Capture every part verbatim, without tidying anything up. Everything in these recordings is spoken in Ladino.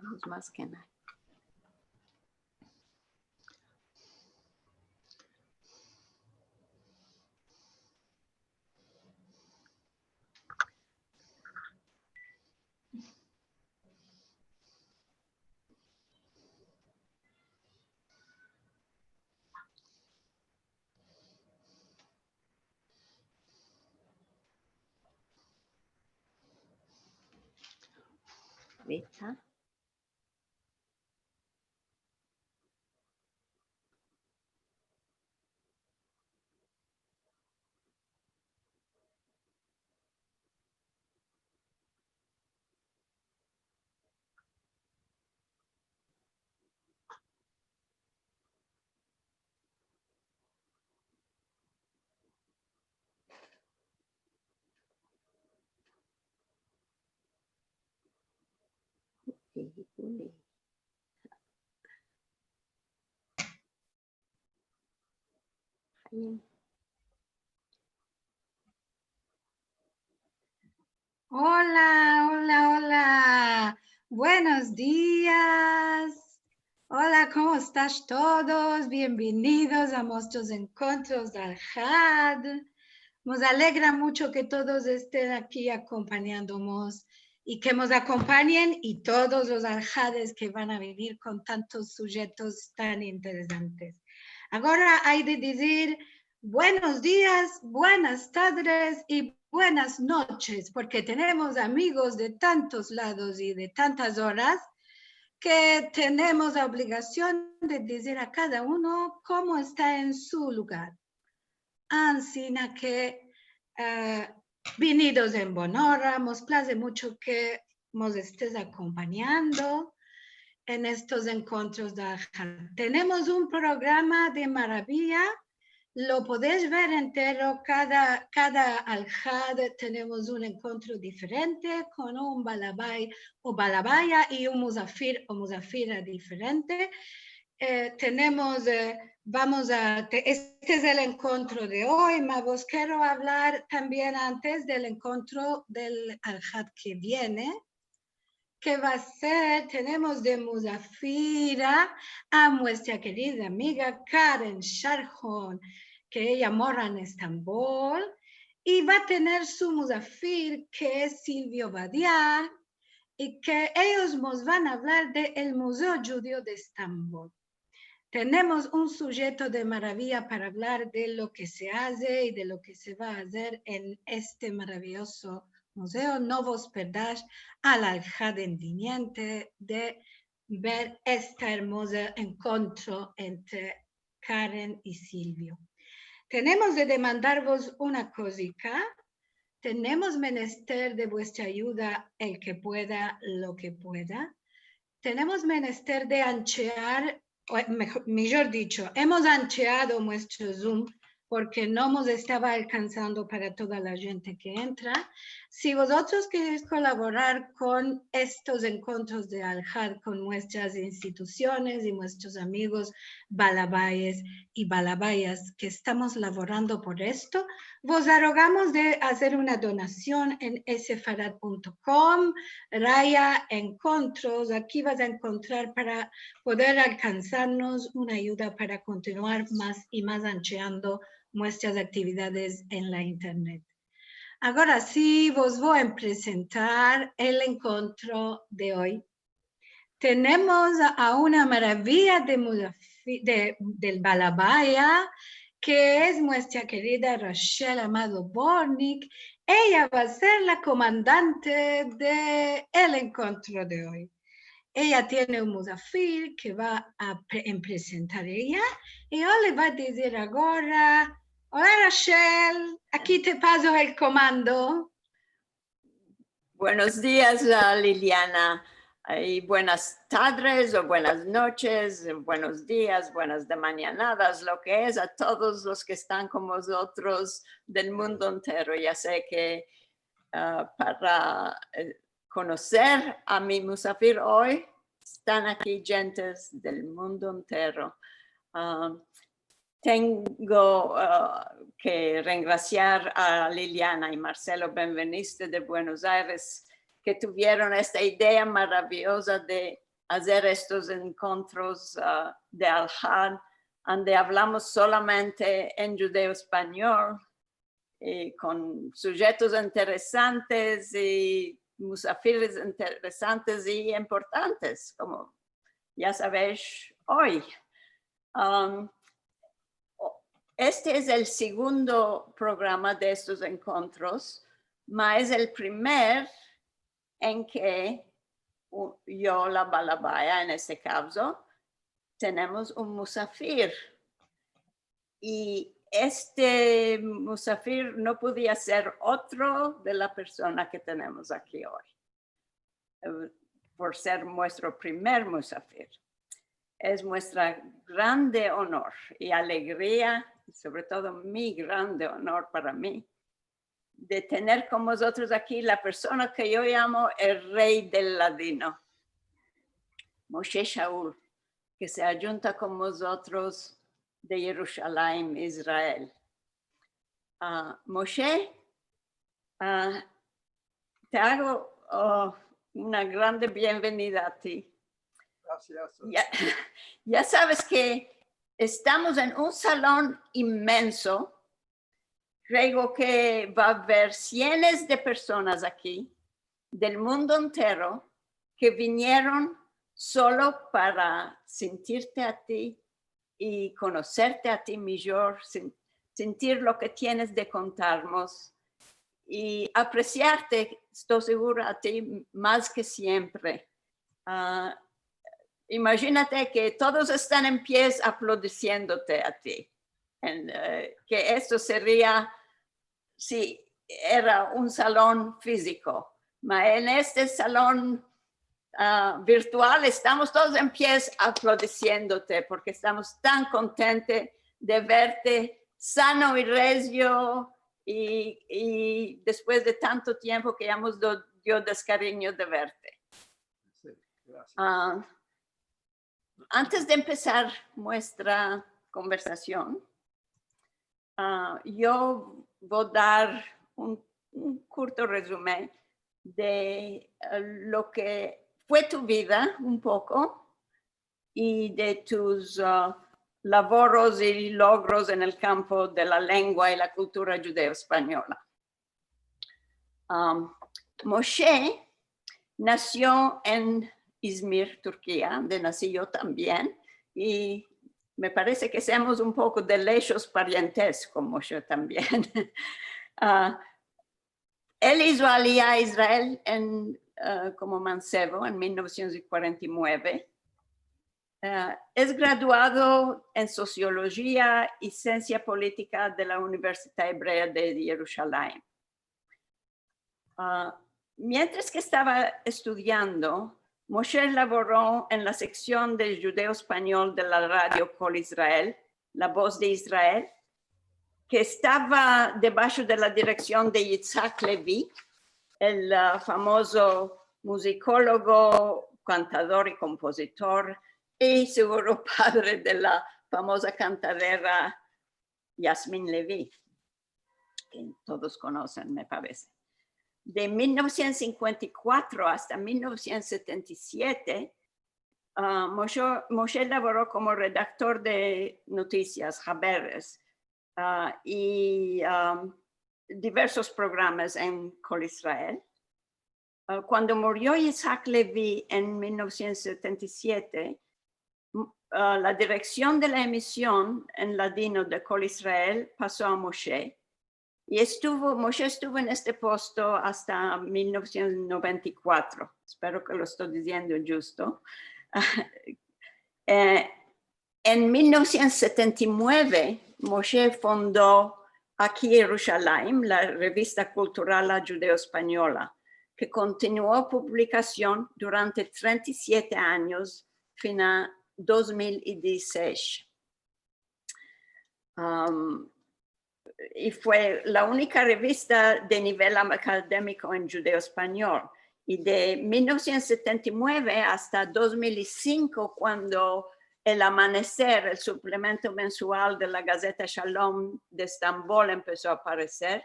Vamos mas ke nada. Vita. Ola, ola, ola. Buenos dias. Ola, komo estas todos? Bienvenidos a muestros enkontros de Alhad. Mos alegra muncho ke todos esten aki akompanyandemos i ke mos akompanyen i todos los alhades ke van a venir kon tantos sujetos tan interesantes. Agora ay de dizir buenos dias, buenas tadres i buenas noches, porke tenemos amigos de tantos lados i de tantas oras ke tenemos la obligasion de dizir a kada uno komo esta en su lugar. Ansina ke, eh, vinidos en bona ora, mos plaze muncho ke mos estes akompanyando en estos enkontros de Alhad. Tenemos un programa de maraviya, lo podesh ver entero, kada, kada Alhad tenemos un enkontro diferente kon un balabay o balabaya i un muzafir o muzafira diferente. Eh, tenemos, eh, vamos a, te-, este es el enkontro de oy, ma vos kero avlar tambien antes del enkontro del Alhad ke viene, ke va a ser, tenemos de muzafira a muestra kerida amiga Karen Sharhon, ke eya mora en Estambol, i va a tener su muzafir, ke es Silvio Badia, i ke eyos mos van a avlar de el Muzeo Djudio de Estambol. Tenemos un sujeto de maraviya para avlar de lo ke se aze i de lo ke se va a azer en este maraviyozo muzeo. No vos perdash al Alhad en viniente de ver este ermozo enkontro entre Karen i Silvio. Tenemos de demandarvos una kozika. Tenemos menester de vuestra ayuda, el ke pueda, lo ke pueda. Tenemos menester de anchear, o mejo-, mijor dicho, emos ancheado muestro Zoom porke no mos estava alkansando para toda la djente ke entra. Si vozotros keresh kolaborar kon estos enkontros de Alhad, kon muestras institusiones i muestros amigos balabayes i balabayas ke estamos lavorando por esto, vos rogamos de azer una donasion en sefarad punto com, raya enkontros. Aki vas a enkontrar para poder alkansarnos una ayuda para kontinuar mas i mas ancheando muestras aktividades en la internet. Agora si, vos vo a presentar el enkontro de oy. Tenemos a una maraviya de muzafi-, de, del balabaya, ke es muestra kerida Rachel Amado Bortnick. Eya va a ser la komandante de el enkontro de oy. Eya tiene un muzafir ke va a pre-, en presentar eya, i yo le va a dizir agora, ola Rachel, aki te paso el komando. Buenos dias, ah, Liliana, i buenas tadres o buenas noches, buenos dias, buenas demanyanadas, lo ke es, a todos los ke estan kon mozotros del mundo entero. Ya se ke, ah, para, eh, konoser a mi muzafir oy, estan aki djentes del mundo entero. Ah, tengo, ah, ke rengrasiar a Liliana i Marcelo Benveniste de Buenos Aires, ke tuvieron esta idea maraviyoza de azer estos enkontros, ah, de alahad, ande avlamos solamente en djudeo-espanyol, i kon sujetos interesantes i musafirs interesantes i importantes, komo ya savesh oy. Am, o-, este es el segundo programa de estos enkontros, ma es el primer en ke u-, yo, la balabaya en este kavzo, tenemos un musafir. I este musafir no podia ser otro de la persona ke tenemos aki oy, eh, por ser muestro primer musafir. Es muestra grande onor i alegria, i sovre todo mi grande onor para mi, de tener kon mozotros aki la persona ke yo yamo el rey del ladino, Moshe Shaul, ke se ayunta kon mozotros de Yerushalayim, Israel. Ah, Moshe, ah, te ago, oh, una grande bienvenida a ti. Grasias. Ya, ya saves ke estamos en un salon imenso. Kreo ke va a aver sienes de personas aki, del mundo entero, ke vinieron solo para sentirte a ti i konoserte a ti mijor, sen-, sentir lo ke tienes de kontarmos i apresiarte, esto segura, a ti mas ke siempre. Ah, imajinate ke todos estan en pies aplaudisiendote a ti. En, eh, ke esto seria si era un salon fiziko. Ma en este salon, ah, virtual estamos todos en pies aplaudisiendote porke estamos tan kontente de verte sano i rezio i, i despues de tanto tiempo ke yamos do-, dio deskariño de verte. Si, grasias. Ah, antes de empesar muestra konversasion, ah, yo vo dar un, un kurto rezumen de, eh, lo ke fue tu vida un poko i de tus, ah, lavoros i logros en el kampo de la lengua i la kultura djudeo-espanyola. Am, Moshe nasio en Izmir, Turkia, ande nasi yo tambien, i me parese ke semos un poko de leshos parientes kon Moshe tambien. Ah, el izo aliya a Israel en, ah, komo mansevo en mil novesientos kuarenta i mueve. Eh, es graduado en Sosiolojia i Siensia Politika de la Universidad Ebrea de Yerushalayim. Ah, mientras ke estava estudiando, Moshe lavoro en la seksion del djudeo-espanyol de la radio Kol Israel, La Voz de Israel, ke estava debasho de la direksion de Yitzhak Levy, el, ah, famozo muzikologo, kantador i kompozitor, i seguro padre de la famoza kantadera Yasmin Levy, ke todos konosen, me parese. De mil novesientos sinkuenta i kuatro asta mil novesientos setenta i siete, ah, Moshe, Moshe lavoro komo redaktor de notisias, haberes, ah, i, ah, diversos programas en Kol Israel. Ah, kuando murio Yitzhak Levy en mil novesientos setenta i siete, m-, ah, la direksion de la emision en ladino de Kol Israel paso a Moshe, i estuvo, Moshe estuvo en este posto asta mil novesientos noventa i kuatro. Espero ke lo esto diziendo djusto. Eh, en mil novesientos setenta i mueve, Moshe fondo aki Yerushalayim la revista kultural La Djudeo-Espanyola, ke kontinuo publikasion durante trenta i siete anyos, fina dos mil i dizisesh. Am, i fue la unika revista de nivel akademiko en djudeo-espanyol. I de mil novesientos setenta i mueve asta dos mil i sinko, kuando El Amaneser, el suplemento mensual de la Gazeta Shalom de Estambol, empeso a apareser,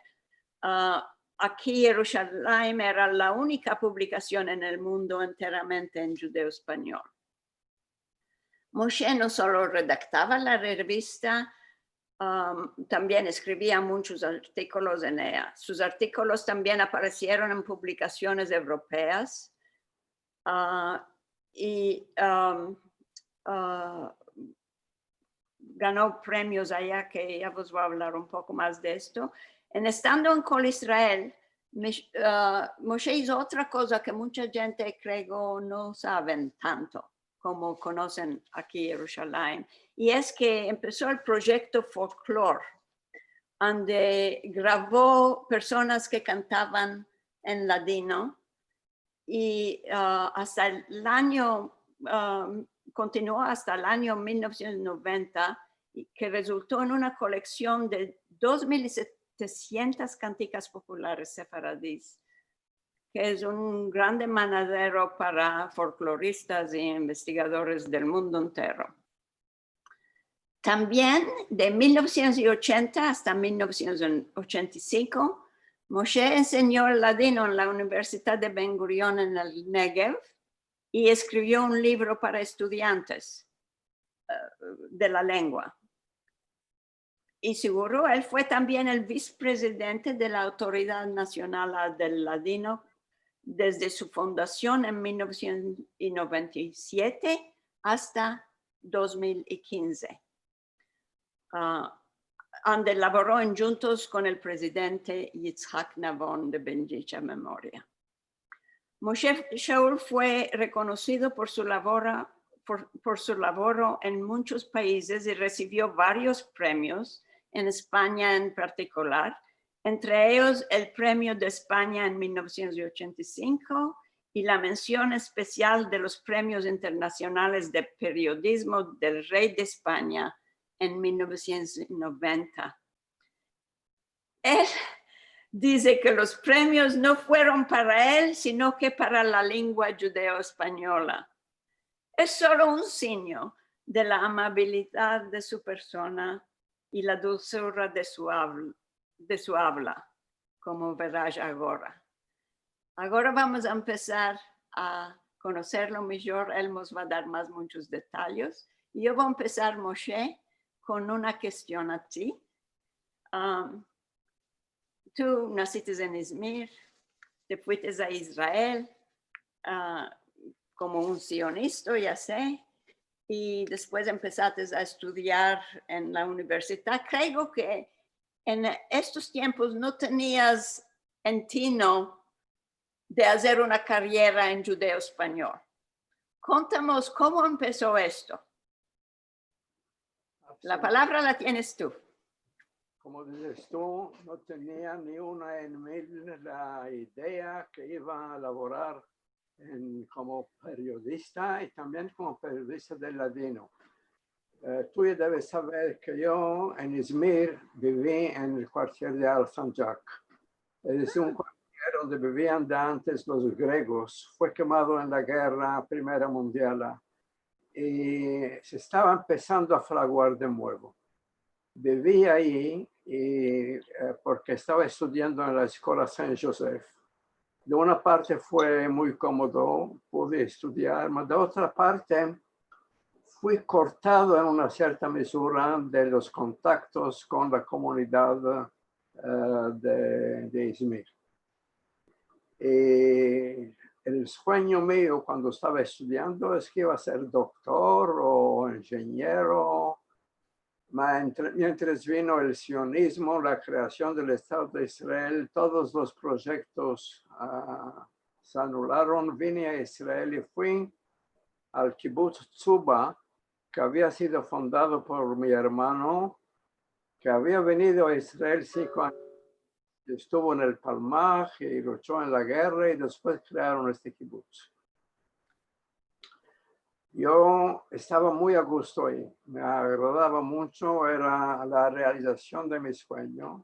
ah, Aki Yerushalayim era la unika publikasion en el mundo enteramente en djudeo-espanyol. Moshe no solo redaktava la revista, um, tambien eskrivia munchos artikolos en eya. Sus artikolos tambien aparesieron en publikasiones evropeas, ah, i, um, ah, gano premios aya, ke ya vos vo a avlar un poko mas de esto. En estando en Kol Israel, Mish-, ah, Moshe izo otra koza ke muncha djente, kreo, no saven tanto komo konosen aki Yerushalayim, i es ke empeso el proyekto Folklor, ande gravo personas ke kantavan en ladino, i, ah, asta el anyo, ah, kontinuo asta el anyo mil novesientos noventa, i ke rezulto en una koleksion de dos mil setesientas kantikas populares sefaradis, ke es un grande manadero para folkloristas i investigadores del mundo entero. Tambien, de mil novesientos ochenta asta mil novesientos ochenta i sinko, Moshe ensenyo el ladino en la Universidad de Ben Gurion en el Negev i eskrivio un livro para estudiantes, eh, de la lengua. I seguro, el fue tambien el visprezidente de la Autoridad Nasional del Ladino desde su fundasion en mil novesientos noventa i siete asta dos mil i kinze, ah, ande lavoro endjuntos kon el prezidente Yitzhak Navon de bendicha memoria. Moshe Shaul fue rekonosido por su lavora-, por, por su lavoro en munchos paizes i resivio varios premios, en Espanya en partikular, entre eyos el Premio de Espanya en mil novesientos ochenta i sinko i la mension espesial de los Premios Internasionales de Periodizmo del Rey de Espanya en mil novesientos noventa. El dize ke los premios no fueron para el, sino ke para la lengua djudeo-espanyola. Es solo un sinyo de la amabilidad de su persona i la dulsura de su avl-, de su avla, komo veras agora. Agora vamos a empesar a konoserlo mijor, el mos va a dar mas munchos detayes. I yo vo a empesar, Moshe, kon una kestion a ti. Am, tu nasites en Izmir, te fuites a Israel, ah, komo un sionista, ya se, i despues empesates a estudiar en la universidad. Kreo ke en estos tiempos no tenias en tino de azer una kariera en djudeo-espanyol. Kontamos komo empeso esto. La palavra la tienes tu. Komo dizes tu, no tenia ni una en mente la idea ke iva a lavorar en, komo periodista i tambien komo periodista del ladino. Eh, tu ya deves saver ke yo en Izmir bivi en el kuartier de Alsancak. Es un kuartier onde bivian de antes los gregos. Fue kemado en la gerra primera mundiala i se estava empesando a fraguar de muevo. Bivi ayi i, eh, porke estava estudiando en la eskola Saint Joseph. De una parte fue muy komodo, pude estudiar, mas de otra parte fui kortado en una sierta mezura de los kontaktos kon la komunidad, eh, de, de Izmir. I el suenyo mio kuando estava estudiando es ke iva a ser doktor o injeniero, ma entre-, mientras vino el sionizmo, la kreasion del Estado de Israel, todos los proyektos, ah, se anularon. Vine a Israel i fui al kibutz Tzuba, ke avia sido fundado por mi ermano, ke avia venido a Israel sinko anyos. Estuvo en el palmaj i lucho en la gerra i despues krearon este kibutz. Yo estava muy a gusto ayi, me agradava muncho, era la realizasion de mi suenyo.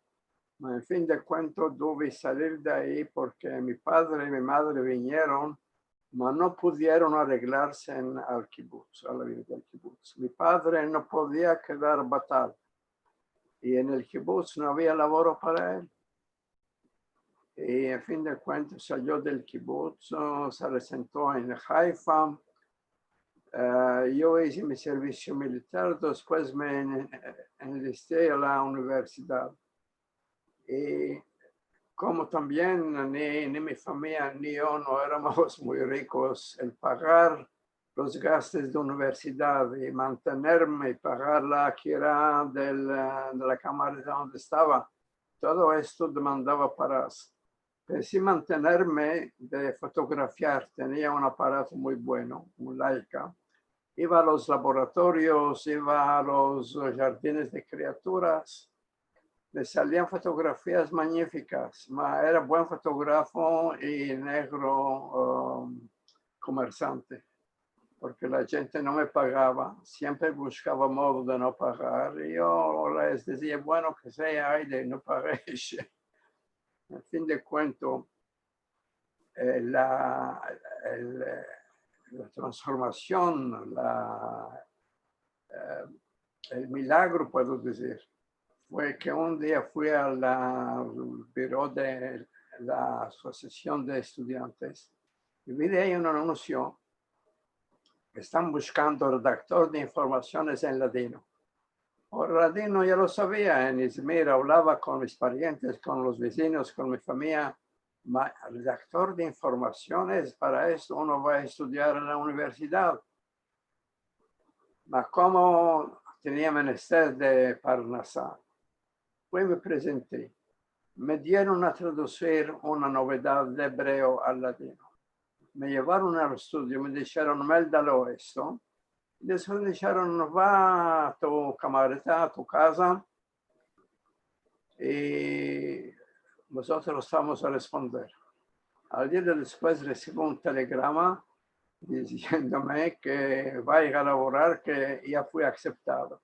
Ma en fin de kuentas tuve ke salir de ayi porke mi padre i mi madre vinieron, ma no pudieron areglarse en, al kibutz, a la vida del kibutz. Mi padre no podia kedar batal i en el kibutz no avia lavoro para el. i, en fin de kuentas, salio del kibutz, se resento en Haifa. Eh, yo ize mi servisio militar, despues me en-, enlisti a la universidad. I komo tambien ni, ni mi famiya ni yo no eramos muy rikos, el pagar los gastos de universidad i mantenerme i pagar la akira del, eh, de la kamarita onde estava, todo esto demandava paras. Pero si mantenerme de fotografiar, tenia un aparato muy bueno, un Leica. Iva a los laboratorios, iva a los jardines de kriaturas. Me salian fotografias magnifikas, ma era buen fotografo i negro, um, komersante, porke la djente no me pagava, siempre bushkava modo de no pagar, i yo les dizia, bueno, ke sea, ayde, no pagesh. En fin de kuentas, eh, la, el, eh, la transformasion, la, eh, el milagro, puedo dizir, fue ke un dia fui a la biro de la Asosiasion de Estudiantes i vi de ayi un anunsio ke estan bushkando redaktor de informasiones en ladino. O ladino ya lo savia, en Izmir avlava kon mis parientes, kon los vizinos, kon mi famiya, ma redaktor de informasiones, para esto uno va a estudiar en la universidad. Ma komo tenia menester de parnasa, fui, me prezenti. Me dieron a tradusir una novedad de ebreo al ladino. Me yevaron al estudio, me disheron, meldalo esto. I despues me disheron, va a tu kamarita, a tu kaza, i mozotros vamos a responder. Al dia despues resivo un telegrama diziendome ke vaya a lavorar, ke ya fui akseptado.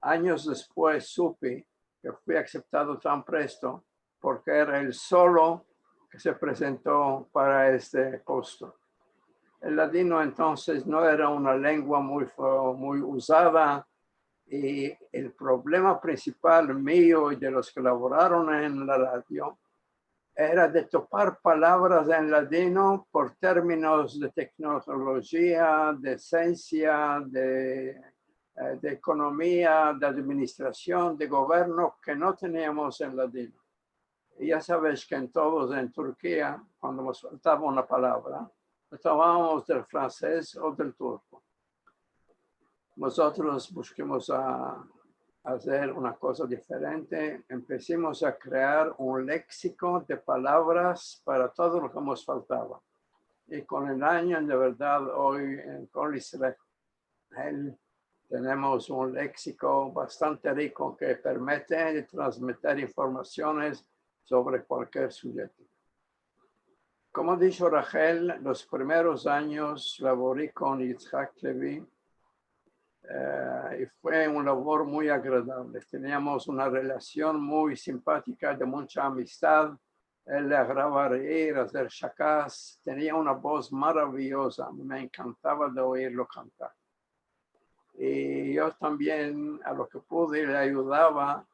Anyos despues supi ke fui akseptado tan presto porke era el solo ke se prezento para este posto. El ladino entonses no era una lengua muy fo-, muy uzada, i el problema prinsipal mio i de los ke lavoraron en la radio era de topar palavras en ladino por terminos de teknolojia, de siensia, de, eh, de ekonomia, de administrasion, de governo ke no teniamos en ladino. I ya saves ke en todos en Turkia, kuando mos faltava una palavra, lo tomavamos del franses o del turko. Mozotros bushkimos a azer una koza diferente, empesimos a krear un leksiko de palavras para todo lo ke mos faltava. I kon el anyo, de verdad, oy en Kol Israel tenemos un leksiko bastante riko ke permite de transmitir informasiones sovre kualkier sujeto. Komo disho Rachel, los primeros anyos lavori kon Yitzhak Levi, eh, i fue un lavor muy agradavle. Teniamos una relasion muy simpatika, de muncha amistad. El le agradava reir, azer shakas. Tenia una voz maraviyoza. Me enkantava de oirlo kantar. I yo tambien, a lo ke pude, le ayudava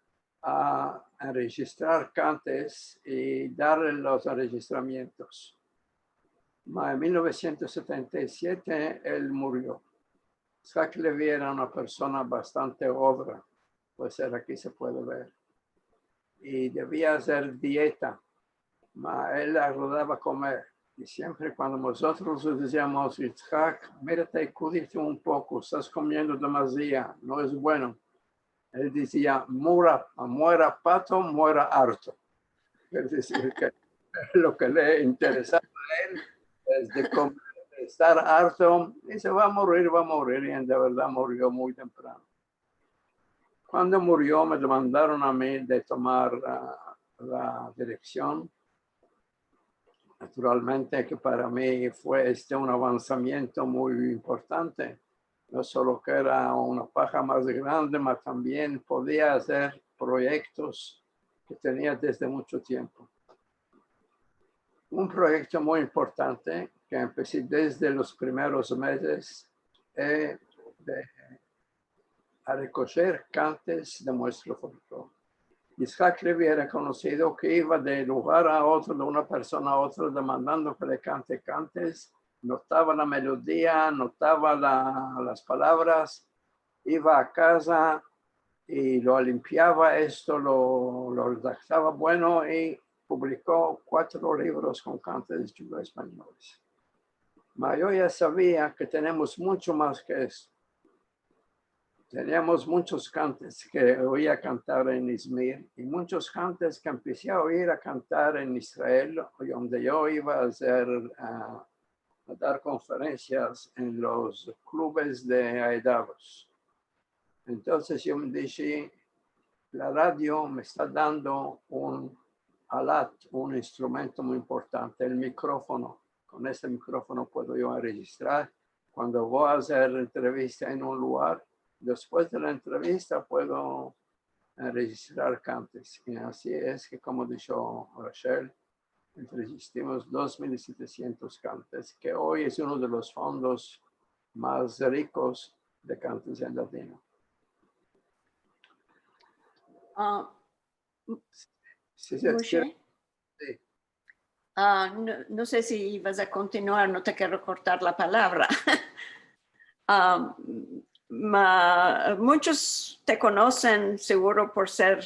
a enrejistrar kantes i darle los enrejistramientos. Ma en mil novesientos setenta i siete el murio. Yitzhak Levi era una persona bastante odra, pues era, aki se puede ver. I devia azer dieta, ma el le agradava komer. I siempre kuando mozotros le diziamos, Yitzhak, mirate, kuyadite un poko, estas komiendo demasia, no es bueno. El dizia, mura, muera pato, muera arto. Es dizir, ke lo ke le interesava a el es de komer, de estar arto, i si va a murir, va a murir, i en de verdad murio muy temprano. Kuando murio, me demandaron a mi de tomar, ah, la direksion. Naturalmente ke para mi fue este un avansamiento muy importante. No solo ke era una paha mas grande, ma tambien podia azer proyektos ke tenia desde muncho tiempo. Un proyekto muy importante ke empesi desde los primeros mezes, eh, de a rekojer kantes de muestro folklor. Yitzhak Levi era konosido ke iva de lugar a otro, de una persona a otra, demandando ke le kante kantes, notava la melodia, notava la, las palavras, iva a kaza i lo limpiava esto, lo, lo redaktava bueno i publiko kuatro livros kon kantes djudeo-espanyoles. Ma yo ya savia ke tenemos muncho mas ke esto. Teniamos munchos kantes ke oia kantar en Izmir i munchos kantes ke empesi a oir a kantar en Israel, onde yo iva a azer, a, a dar konferensias en los klubes de aedados. Entonses yo me dishi, la radio me esta dando un alat, un instrumento muy importante, el mikrofono. Kon este mikrofono puedo yo enrejistrar kuando vo a azer entrevista en un lugar, despues de la entrevista puedo enrejistrar kantes. I ansi es ke, komo disho Rachel, enrejistimos dos mil setesientos kantes, ke oy es uno de los fondos mas rikos de kantes en ladino. A, Si se Moshe? Si. A, no, no se si ivas a kontinuar, no te kero kortar la palavra. A, ma, munchos te konosen seguro por ser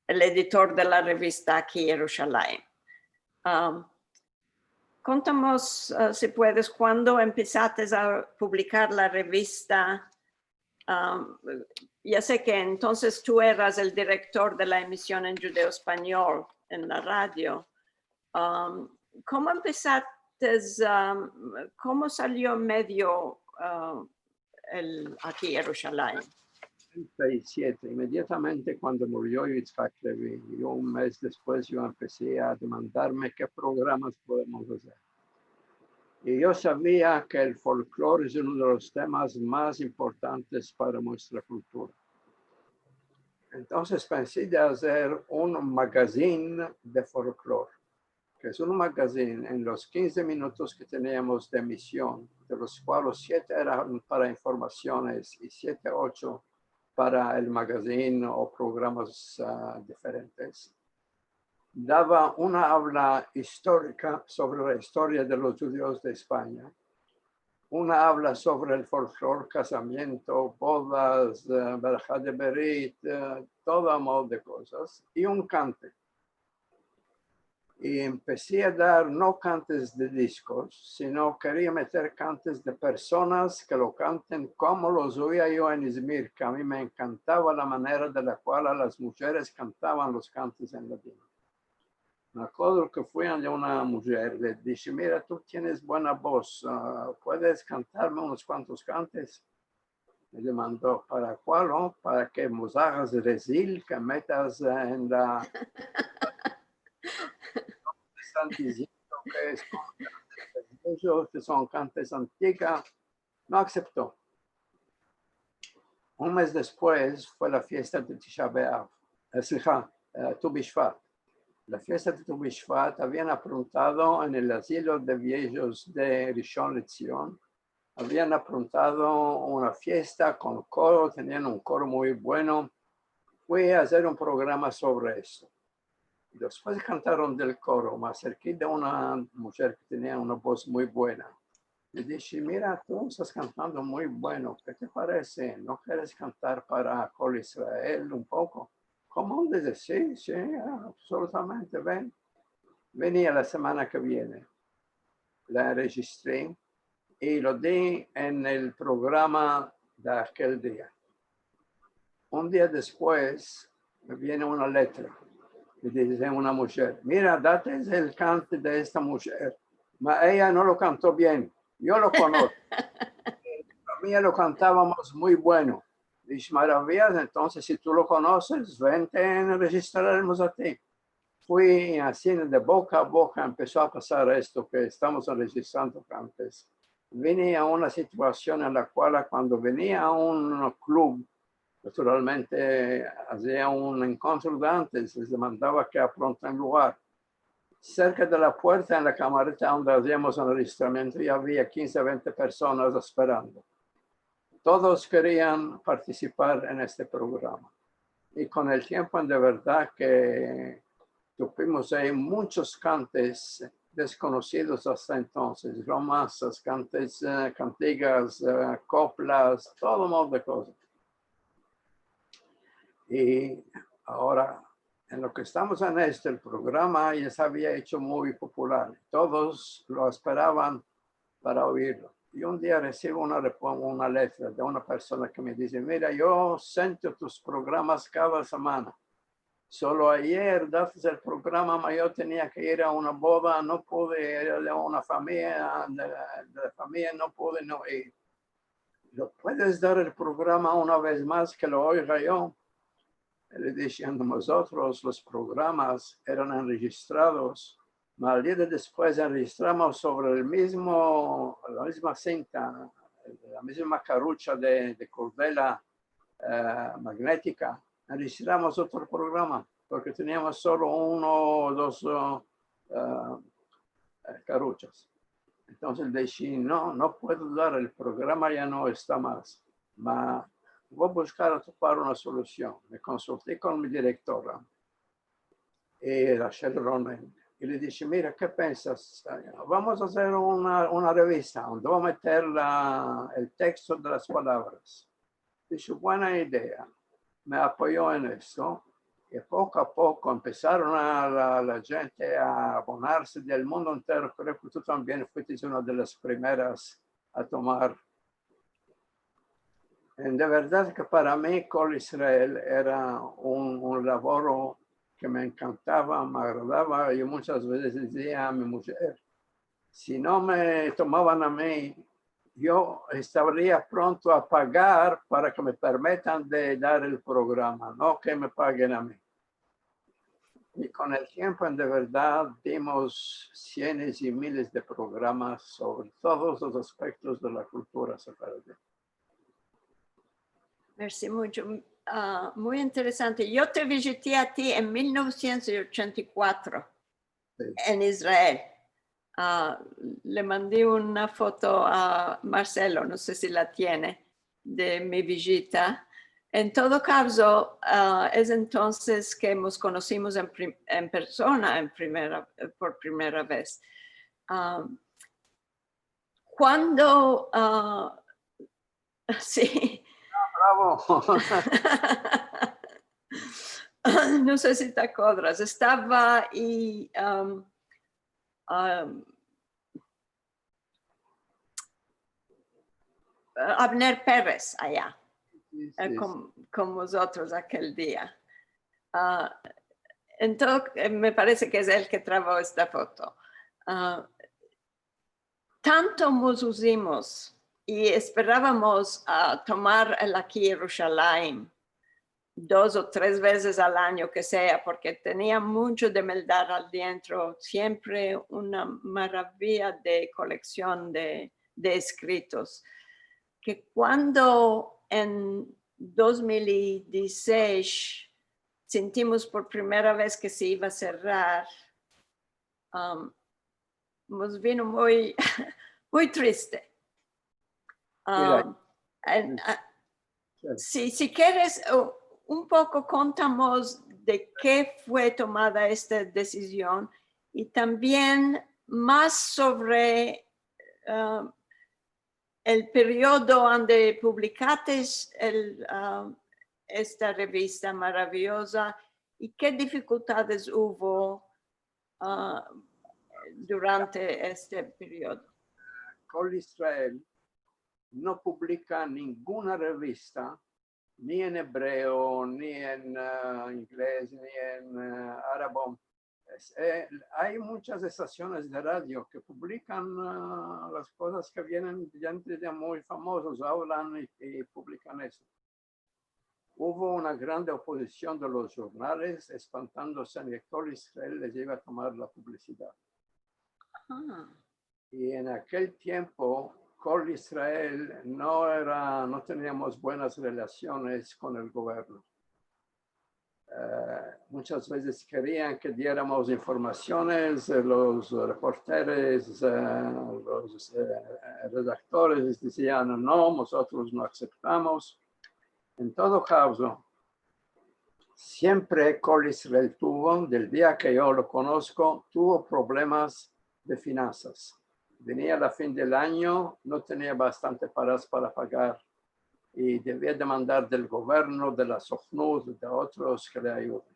el editor de la revista aki Yerushalayim. A, kontamos, a, si puedes, kuando empesates a publikar la revista? Am, ya se ke entonses tu eras el direktor de la emision en djudeo-espanyol en la radio. Am, komo empesates, am, komo salio medio, am, el aki Yerushalayim? Trenta i siete, imediatamente kuando murio Yitzhak Levi, i un mes despues yo empesi a demandarme ke programas podemos azer. I yo savia ke el folklor es uno de los temas mas importantes para muestra kultura. Entonses pensi de azer un magazin de folklor, ke es un magazin en los kinze minutos ke teniamos de emision, de los kualos siete eran para informasiones i siete, ocho para el magazin o programas, a, diferentes. Dava una avla istorika sovre la istoria de los djudios de Espanya, una avla sovre el folklor, kazamiento, bodas, e, beraha de berit, e, todo modo de kozas, i un kante. I empesi a dar no kantes de diskos, sino keria meter kantes de personas ke lo kanten komo los oia yo en Izmir, ke a mi me enkantava la manera de la kual las mujeres kantavan los kantes en ladino. Me akodro ke fui ande una mujer, le dishi, mira, tu tienes buena boz, a, puedes kantarme unos kuantos kantes? Me demando, para kualo? Para ke mos agas rezil, ke metas, e, en la... Estan diziendo ke son kantes, ke son kantes antiga. No asepto. Un mes despues fue la fiesta de Tisha B'Av, e, sliha, e, Tu Bishvat. La fiesta de Tu Bishvat avian aprontado en el azilo de viejos de Rishon LeZion, avian aprontado una fiesta kon koro, tenian un koro muy bueno. Fui a azer un programa sovre esto. Despues kantaron del koro, me aserki de una mujer ke tenia una boz muy buena. Le dishi, mira, tu estas kantando muy bueno, ke te parese? No keres kantar para Kol Israel un poko? Komo? Dize, si, si, a, absolutamente, ven. Vini la semana ke viene. La rejistri i lo di en el programa de akel dia. Un dia despues me viene una letra, me dize una mujer, mira, date el kante de esta mujer, ma eya no lo kanto bien, yo lo konosko. Para mi lo kantavamos muy bueno. Dize, maraviya, entonses si tu lo konoses, vente a enrejistrarmos a ti. Fui ansi, de boka a boka empeso a pasar esto ke estamos enrejistrando kantes. Vini a una situasion en la kual kuando venia a un klub, naturalmente azia un enkontro de antes, les demandava ke apronten lugar. Serka de la puerta en la kamareta onde aziamos enrejistramiento ya avia kinze, vente personas esperando. Todos kerian partisipar en este programa. I kon el tiempo, en de verdad ke tuvimos ayi munchos kantes deskonozidos asta entonses, romansas, kantes, e, kantigas, e, koplas, todo modo de kozas. I agora, en lo ke estamos en esto, el programa ya se avia echo muy popular. Todos lo esperavan para oirlo. I un dia resivo una repo-, una letra de una persona ke me dize: "Mira, yo sinto tus programas kada semana. Solo ayer daste el programa, ma yo tenia ke ir a una boda, no pude, era de una famiya, de, de la famiya, no pude no ir. Lo puedes dar el programa una vez mas ke lo oiga yo?" Le dishe: "Mozotros, los programas eran enrejistrados, ma el dia de despues enrejistramos sovre el mizmo, la mizma sinta, la mizma karucha de, de kordela, e, magnetika, enrejistramos otro programa, porke teniamos solo uno o dos, e, e, karuchas." Entonses dishe: "No, no puedo dar, el programa ya no esta mas. Ma vo a bushkar a topar una solusion." Me konsulti kon mi direktora, e, Rachel Ronen, i le dishe: "Mira, ke pensas? Vamos a azer una, una revista onde vo a meter la, el teksto de las palavras." Disho: "Buena idea." Me apoyo en esto. I poko a poko empesaron a, la, la djente a abonarse del mundo entero. Kreo ke tu tambien fuiste una de las primeras a tomar. En de verdad ke para mi Kol Israel era un, un lavoro ke me enkantava, me agradava. Yo munchas vezes dizia a mi mujer: "Si no me tomavan a mi, yo estaria pronto a pagar para ke me permitan de dar el programa, no ke me pagen a mi." I kon el tiempo, en de verdad, dimos sienes i miles de programas sovre todos los aspektos de la kultura sefaradi. Mersi muncho. A, muy interesante. Yo te vijiti a ti en mil novesientos ochenta i kuatro, si, en Israel. A, le mandi una foto a Marcelo, no se si la tiene, de mi vijita. En todo kavzo, a, es entonses ke mos konosimos en prim-, en persona en primera, por primera vez. A, kuando, a, si. Bravo. No se si te akodras. Estava i, am, am, Abner Perez aya, si, e, si, kon, si, kon mozotros akel dia. A, entonses, e, me parese ke es el ke travo esta foto. A, tanto mos uzimos i esperavamos a tomar el aki Yerushalayim dos o tres vezes al anyo ke sea, porke tenia muncho de meldar al dentro, siempre una maraviya de koleksion de, de eskritos, ke kuando en dos mil i dizisesh sintimos por primera vez ke se iva a serrar, am, mos vino muy, muy triste. Mira, am, en, a, si, si keres, u-, un poko kontamos de ke fue tomada esta desizion i tambien mas sovre, am, el periodo ande publikates el, a, esta revista maraviyoza i ke difikultades uvo, a, durante este periodo. Kol Israel no publika ninguna revista ni en ebreo, ni en, e, inglez, ni en, e, arabo. Es, e, ay munchas estasiones de radio ke publikan, e, las kozas ke vienen de djente muy famosos, avlan i, i publikan esto. Uvo una grande opozision de los jurnales, espantandose de ke Kol Israel les iva a tomar la publisidad. Aha. I en akel tiempo, Kol Israel no era, no teniamos buenas relasiones kon el governo. E, munchas vezes kerian ke dieramos informasiones, e, los reporteres, e, los, e, redaktores dizian: "No, mozotros no akseptamos." En todo kavzo, siempre Kol Israel tuvo, del dia ke yo lo konosko, tuvo problemas de finansas. Venia la fin del anyo, no tenia bastante paras para pagar i devia demandar del governo, de la Sokhnut, de otros ke le ayuden.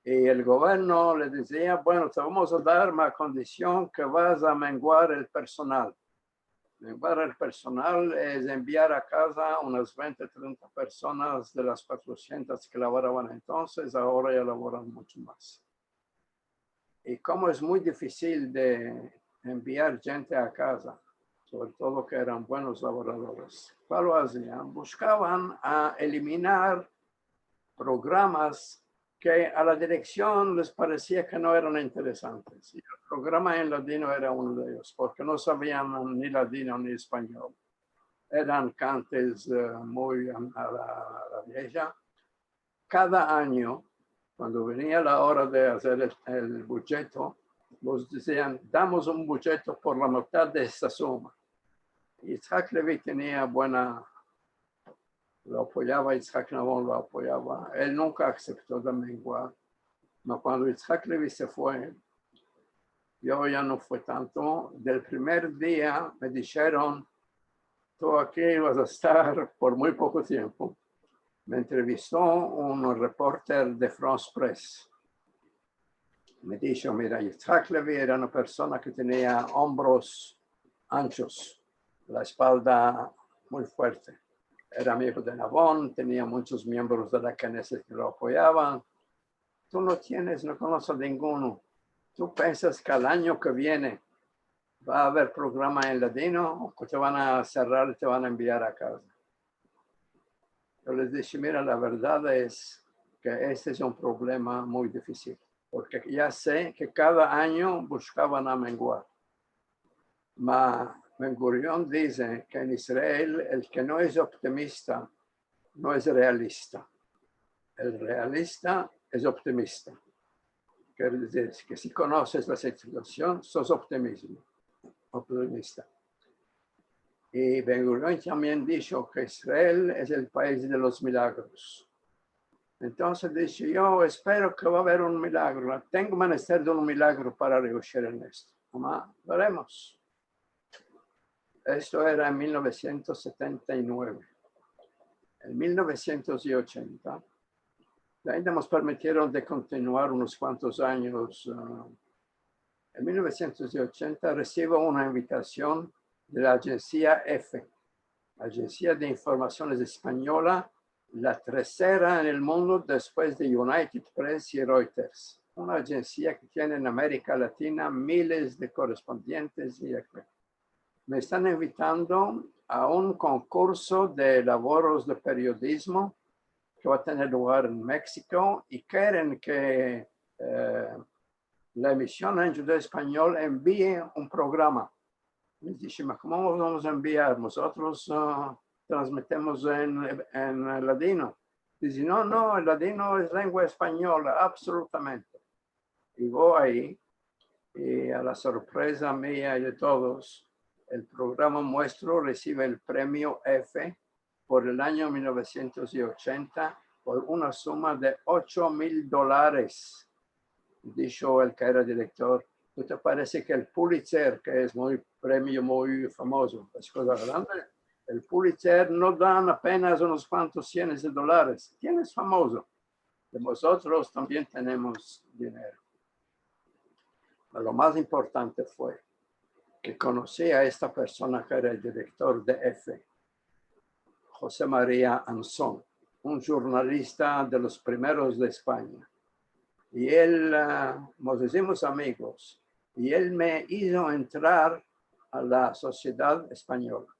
I el governo le dizia, bueno, te vamos a dar, ma a kondision ke vas a menguar el personal. Menguar el personal es enviar a kaza unas vente, trenta personas de las kuatrosientas ke lavoravan entonses, agora ya lavoran muncho mas. I komo es muy difisil de enviar djente a kaza, sovre todo ke eran buenos lavoradores, kual lo azian? Bushkavan a eliminar programas ke a la direksion les paresia ke no eran interesantes. I el programa en ladino era uno de eyos, porke no savian ni ladino ni espanyol. Eran kantes, eh, muy a, a la, a la vieja. Kada anyo, kuando venia la ora de azer el, el budjeto, mos dizian, damos un budjeto por la mitad de esta suma. Yitzhak Levi tenia buena, lo apoyava, Yitzhak Navon lo apoyava. El nunka asepto de menguar. Ma kuando Yitzhak Levi se fue, yo ya no fue tanto. Del primer dia me disheron, tu aki vas a estar por muy poko tiempo. Me entrevisto un reporter de France Press. Me disho, mira, Yitzhak Levi era una persona ke tenia ombros anchos, la espalda muy fuerte. Era amigo de Navon, tenia munchos miembros de la Knesset ke lo apoyavan. Tu no tienes, no konoses a ninguno. Tu pensas ke el anyo ke viene va a aver programa en ladino o ke te van a serrar i te van a enviar a kaza? Yo les dishe, mira, la verdad es ke este es un problema muy difisil, porke ya se ke kada anyo bushkavan a menguar. Ma Ben Gurion dize ke en Israel el ke no es optimista no es realista. El realista es optimista. Kere dizir ke si konoses la situasion, sos optimizmo, optimista. I Ben Gurion tambien disho ke Israel es el pais de los milagros. Entonses dishe, yo espero ke va a aver un milagro. Tengo menester de un milagro para reushir en esto. Ama, veremos. Esto era en mil novesientos setenta i nueve. En mil novesientos ochenta, ainda mos permitieron de kontinuar unos kuantos anyos, ah, en mil novesientos ochenta resivo una invitasion de la ajensia EFE, Ajensia de Informasiones Espanyola, la tersera en el mundo despues de United Press i Reuters, una ajensia ke tiene en Amerika Latina miles de korespondientes i me estan invitando a un konkurso de lavoros de periodizmo ke va a tener lugar en Meksiko i keren ke, eh, la emision en djudeo-espanyol envie un programa. Les dishe, ma komo vamos a enviar? Mozotros, ah, transmitimos en, en ladino. Dize, no, no, el ladino es lengua espanyola, absolutamente. I vo ayi, i a la sorpreza mia i de todos, el programa muestro resive el premio EFE por el anyo mil novesientos ochenta por una suma de ocho mil dolares. Disho el ke era direktor, no te parese ke el Pulitzer, ke es muy premio muy famozo, es koza grande? El Pulitzer no dan apenas unos kuantos sienes de dolares. Ken es famozo? De mozotros tambien tenemos dinero. Pero lo mas importante fue ke konosi a esta persona ke era el direktor de EFE, Jose Maria Anson, un jurnalista de los primeros de Espanya. I el, ah, mos izimos amigos, i el me izo entrar a la sosiedad espanyola.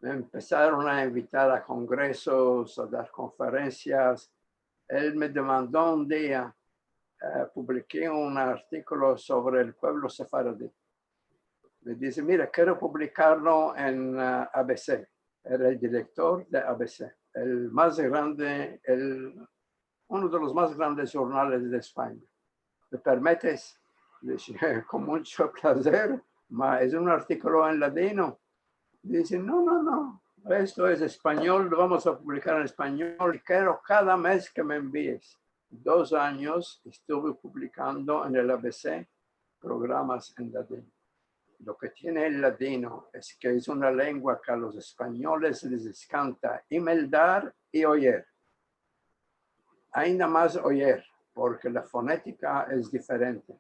Me empesaron a invitar a kongresos, a dar konferensias. El me demando un dia, eh, publiki un artikolo sovre el puevlo sefaradi. Me dize, mira, kero publikarlo en, eh, A B C. Era el direktor de A B C, el mas grande, el uno de los mas grandes jurnales de Espanya. Me permites? Dishe, kon muncho plazer, ma es un artikolo en ladino. Dize, no, no, no, Esto es espanyol, lo vamos a publikar en espanyol. Kero kada mez ke me envies. Dos anyos estuve publikando en el A B C programas en ladino. Lo ke tiene el ladino es ke es una lengua ke a los espanyoles les eskanta imeldar i oyer. Ainda mas oyer, porke la fonetika es diferente.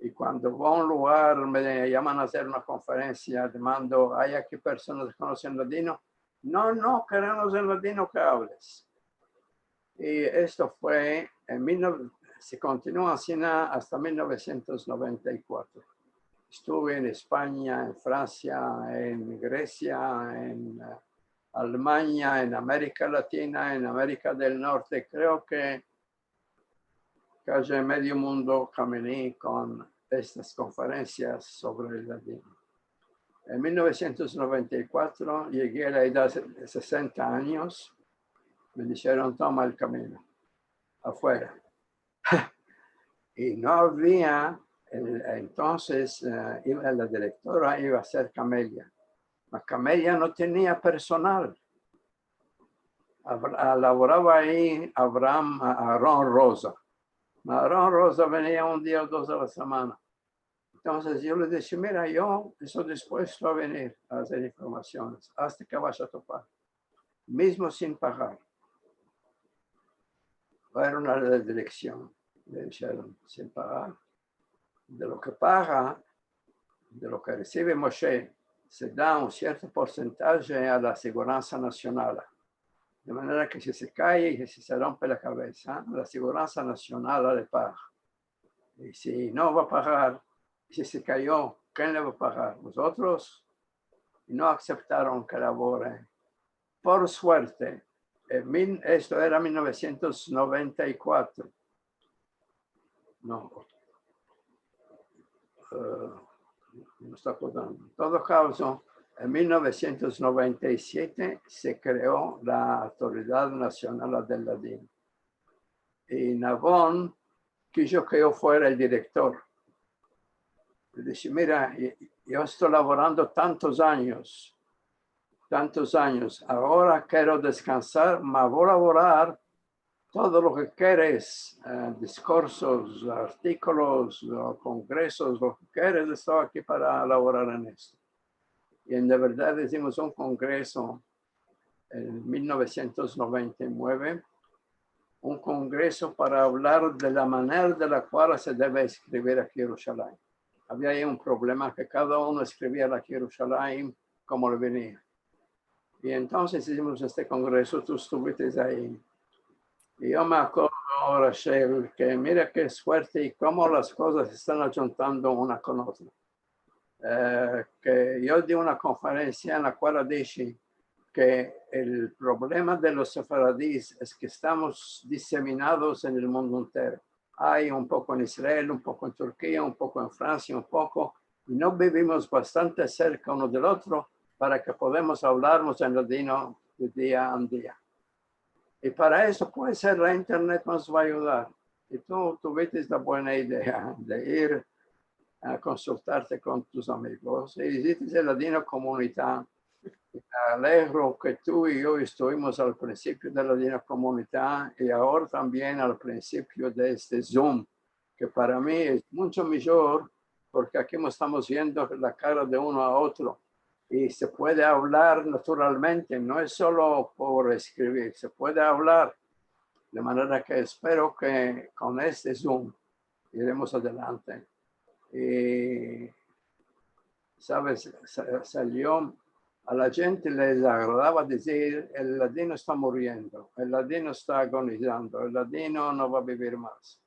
I kuando vo a un lugar, me yaman a azer una konferensia, demando, ay aki personas ke konosen ladino? No, no, keremos en ladino ke avles. I esto fue en mil nove-, se kontinua asina asta mil novesientos noventa i kuatro. Estuve en Espanya, en Fransia, en Gresia, en, eh, Almanya, en Amerika Latina, en Amerika del Norte. Kreo ke kaji medio mundo kamini kon estas konferensias sovre el ladino. En mil novesientos noventa i kuatro yegi a la edad de sesenta anyos, me disheron, toma el kamino afuera. I no avia, el, entonses, eh, iva, la direktora iva a ser Kamelia. La Kamelia no tenia personal. Abra-, lavorava ayi Abraham, a-, Aaron Rosa. Aaron Rosa venia un dia o dos a la semana. Entonses yo le dishe, mira, yo esto dispuesto a venir a azer informasiones asta ke vayas a topar, mizmo sin pagar. Fueron a la direksion, le disheron, sin pagar. De lo ke paga, de lo ke resive Moshe, se da un sierto porsentaje a la Asiguransa Nasional. De manera ke si se kaye i si se rompe la kavesa, la Asiguransa Nasional le paga. I si no va a pagar, si se kayo, ken le va a pagar? Vozotros? I no aseptaron ke lavore. Por suerte, en mil, esto era mil novesientos noventa i kuatro. No. Eh, no esto akordando. En todo kaso, en mil novesientos noventa i siete se kreo la Autoridad Nasional del Ladino. I Navon kijo ke yo fuera el direktor. Le dishe, mira, yo esto lavorando tantos anyos, tantos anyos, agora kero deskansar, ma vo a lavorar todo lo ke keres, eh, diskursos, artikolos, o kongresos, lo ke keres, esto aki para lavorar en esto. I en de verdad izimos un kongreso en mil novesientos noventa i mueve, un kongreso para avlar de la manera de la kual se deve eskrivir aki Yerushalayim. Avia ayi un problema ke kada uno eskrivia aki Yerushalayim komo le venia. I entonses izimos este kongreso, tu estuvites ayi. I yo me akordo, Rachel, ke mira ke suerte i komo las kozas se estan ajuntando una kon otra. Eh, ke yo di una konferensia en la kual dishe ke el problema de los sefaradis es ke estamos diseminados en el mundo entero. Ay un poko en Israel, un poko en Turkia, un poko en Fransia, un poko, i no bivimos bastante serka uno del otro para ke podemos avlarmos en ladino de dia en dia. I para esto puede ser la internet mos va a ayudar. I tu tuvites la buena idea de ir a konsultarte kon tus amigos. I izites el Ladinokomunita. Me alegro ke tu i yo estuvimos al prinsipio de Ladinokomunita i agora tambien al prinsipio de este Zoom, ke para mi es muncho mijor, porke aki mos estamos viendo la kara de uno a otro i se puede avlar naturalmente, no es solo por eskrivir, se puede avlar. De manera ke espero ke kon este Zoom iremos adelante. I, saves, sa-, salio, a la djente les agradava dizir, el ladino esta muriendo, el ladino esta agonizando, el ladino no va a bivir mas.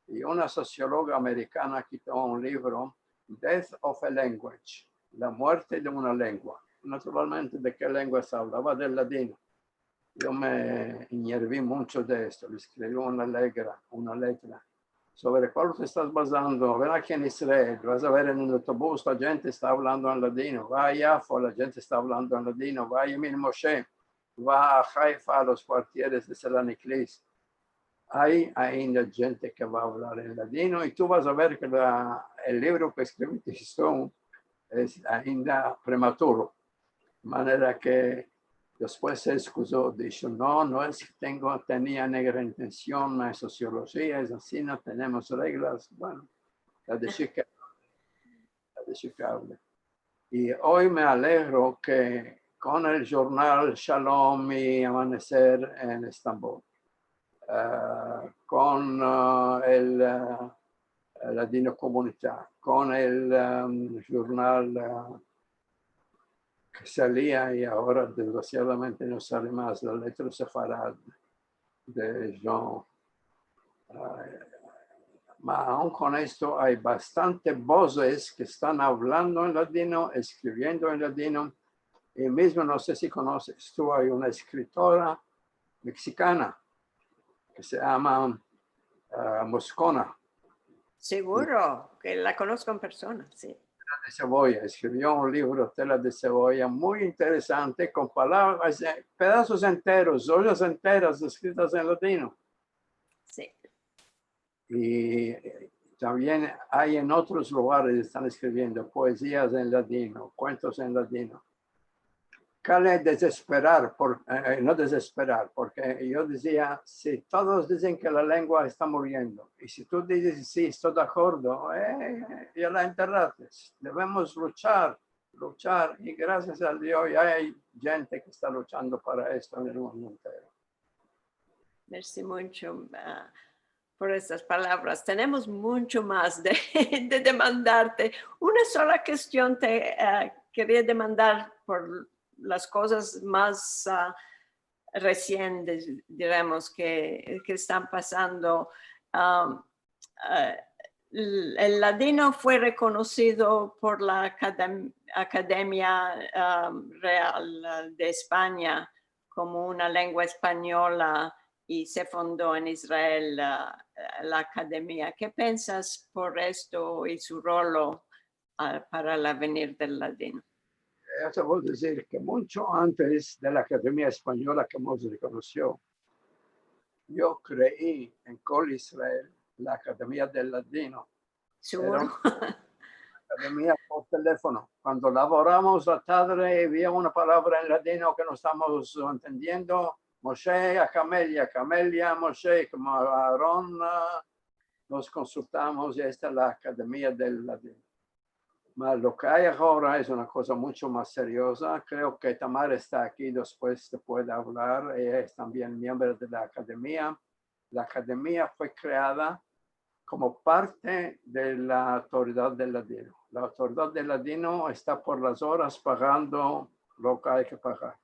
I una sosiologa amerikana kito un livro, Death of a Language, La muerte de una lengua. Naturalmente, de ke lengua se avlava? Del ladino. Yo me inyervi muncho de esto, le eskrivi una letra, una letra. Sovre kual te estas bazando? Ven aki en Israel, vas a ver en un otobus, la djente esta avlando en ladino. Va a Yafo, la djente esta avlando en ladino. Va a Yemim Moshe, va a Haifa, a los kuartieres de Selaniklis. Ay ainda djente ke va a avlar en ladino, i tu vas a ver ke la, el livro ke eskriviste es ainda prematuro. De manera ke Despues se eskuzo, disho, "No, no es ke tengo, tenia negra intension, na sosiolojia es ansi, no tenemos reglas." Bueno, la desho kayar, la desho kayar. I oy me alegro ke kon el jurnal Shalom i Amaneser en Estambol, eh, kon, eh, el, eh, Ladinokomunita, kon el, em, jurnal, eh, ke salia i agora, desgraciadamente, no sale mas, La Letra Sefarad de Jean. Ay, ma aun kon esto, ay bastante bozes ke estan avlando en ladino, eskriviendo en ladino, i mizmo, no se si konoses tu, ay una eskritora meksikana ke se yama, ah, Moscona. Seguro ke la konosko en persona, si. Tela de Seboya, eskrivio un livro, Tela de Seboya, muy interesante, kon palavras, eh, pedasos enteros, ojas enteras eskritas en ladino. Si. I, eh, tambien ay en otros lugares, estan eskriviendo poezias en ladino, kuentos en ladino. Kale dezesperar, por, eh, no dezesperar, porke yo dizia, si todos dizen ke la lengua esta muriendo, i si tu dizes, "Si, esto de akordo", eh, ya la enterrates. Devemos luchar, luchar, i grasias a Dio ya ay djente ke esta luchando para esto en el mundo entero. Mersi muncho, ah, por estas palavras. Tenemos muncho mas de, de demandarte. Una sola kestion te, ah, keria demandar por las kozas mas, ah, resientes, diremos, ke, ke estan pasando. Ah, eh, el, el ladino fue rekonosido por la Akadem-, Akademia, ah, Real de Espanya komo una lengua espanyola i se fundo en Israel la, la akademia. Ke pensas por esto i su rolo, ah, para el avenir del ladino? Yo te vo a dizir ke muncho antes de la Akademia Espanyola ke mos rekonosio, yo krei en Kol Israel, la Akademia del Ladino. Seguro. Era una akademia por telefono. Kuando lavoramos la tadre i avia una palavra en ladino ke no estamos entendiendo, Moshe a Kamelia, Kamelia a Moshe, komo Aaron, ah, mos konsultamos, i esta es la Akademia del Ladino. Ma lo ke ay agora es una koza muncho mas serioza. Kreo ke Tamara esta aki, despues te puede avlar. Eya es tambien miembro de la akademia. La akademia fue kreada komo parte de la Autoridad del Ladino. La Autoridad del Ladino esta por las oras pagando lo ke ay ke pagar.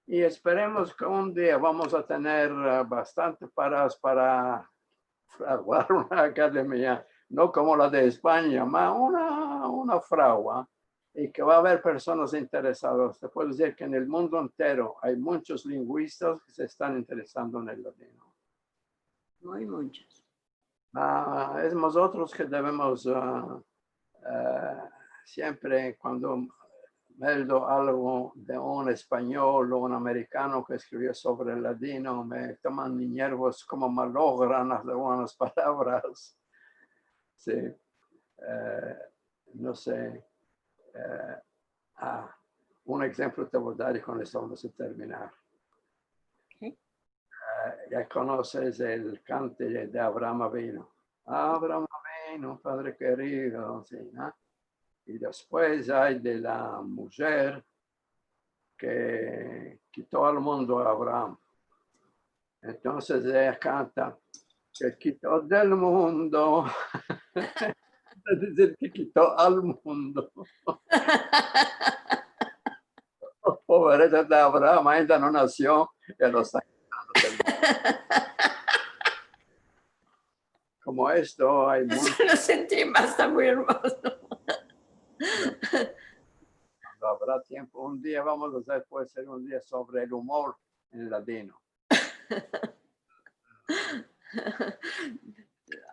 I esperemos ke un dia vamos a tener, eh, bastante paras para fraguar una akademia, no komo la de Espanya, ma una, una fragua, i ke va a aver personas interesadas. Te puedo dizir ke en el mundo entero ay munchos linguistas ke se estan interesando en el ladino. Muy munchos. Ah, es mozotros ke devemos, ah, eh, siempre kuando meldo algo de un espanyol o un amerikano ke eskrivio sovre el ladino, me toman de nervios komo malogran algunas palavras. Si. Eh, no se. Eh, ah, un enshemplo te vo a dar i kon esto vamos a terminar. Ok. Eh, ya konoses el kante de Avraham Avinu. Avraham Avinu, padre kerido, si, no? I despues ay de la mujer ke kito al mundo a Avraham. Entonses eya kanta, ke kito del mundo. Es dizir, ke kito al mundo. Pobreza de Abraham, ainda no nasio, ya lo esta kitando del mundo. Komo esto, ay muncho. Lo senti, esta muy ermozo. Kuando avra tiempo, un dia vamos a azer, puede ser un dia sovre el umor en ladino.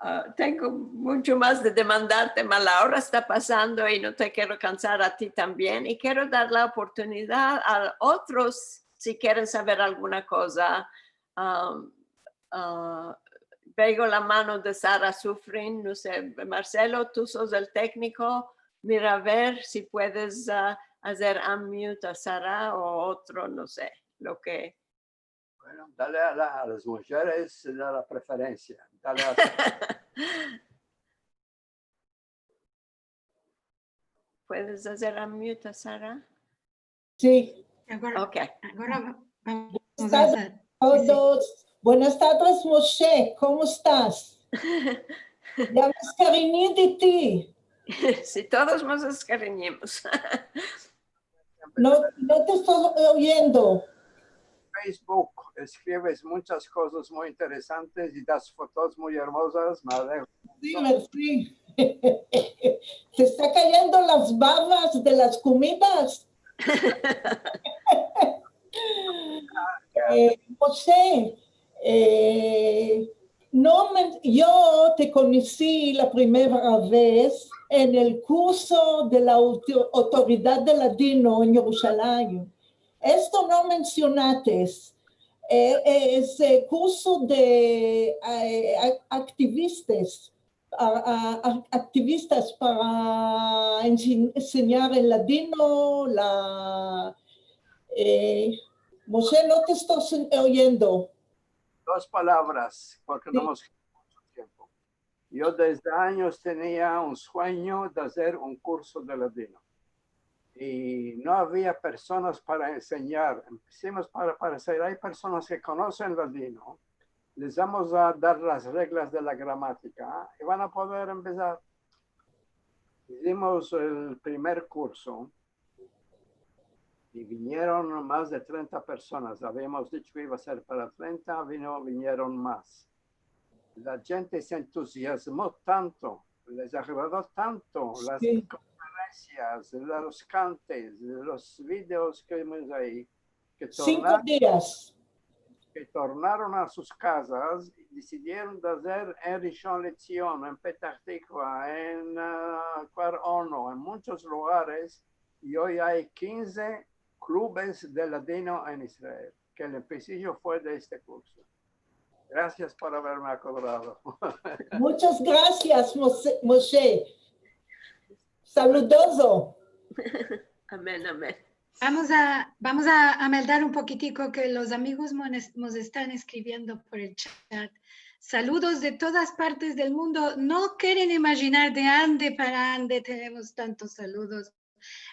Ah, tengo muncho mas de demandarte, ma la ora esta pasando i no te kero kansar a ti tambien. I kero dar la oportunidad a otros si keren saver alguna koza. Ah, ah, veo la mano de Sara Sufrin, no se, Marcelo, tu sos el tekniko, mira a ver si puedes, ah, azer unmute a Sara o otro, no se. lo ke... Bueno, dale a, la, a las mujeres la, la preferensia. Dale a... Puedes azer unmute, Sara? Si. Agora, Ok. agora vamos Está azer. Todos. Buenas tardes, Moshe. Komo estas? Ya me eskariñi de ti. Si todos mos eskariñimos. No, no te esto oyendo. Facebook, eskrives munchas kozas muy interesantes i das fotos muy ermozas, me alegro. Si, mersi. Se esta kayendo las bavas de las komidas. Eh, Moshe, eh, no men-, yo te konosi la primera vez en el kurso de la auto-, Autoridad de Ladino en Yerushalayim. Esto no mensionates. Eh, eh, es, eh, kurso de, eh, a-, aktivistas, a, a, a, aktivistas para ense-, ensenyar el ladino, la, eh, Moshe, no te esto oyendo. Dos palavras, porke no mos keda muncho tiempo. Yo desde anyos tenia un suenyo de azer un kurso de ladino. I no avia personas para ensenyar. Empesiamos para, para azer, ay personas ke konosen ladino, les vamos a dar las reglas de la gramatika i van a poder empesar. Izimos el primer kurso i vinieron mas de trenta personas. Aviamos dicho ke iva a ser para trenta, vino, vinieron mas. La djente se entuziazmo tanto, les agrado tanto las konferensias, los kantes, los videos ke vimos ayi, ke Sinko tornaron, dias. ke tornaron a sus kazas i desidieron de azer en Rishon LeZion, en Petah Tikva, en, ah, Kfar Ono, en munchos lugares, i oy ay kinze klubes de ladino en Israel, ke el empesijo fue de este kurso. Grasias por averme akodrado. Munchas grasias, Moshe, Moshe. Saludozo. Amen, amen. Vamos a, vamos a, a meldar un pokitiko ke los amigos mones-, mos estan eskriviendo por el chat. Saludos de todas partes del mundo. No keren imajinar de ande para ande tenemos tantos saludos.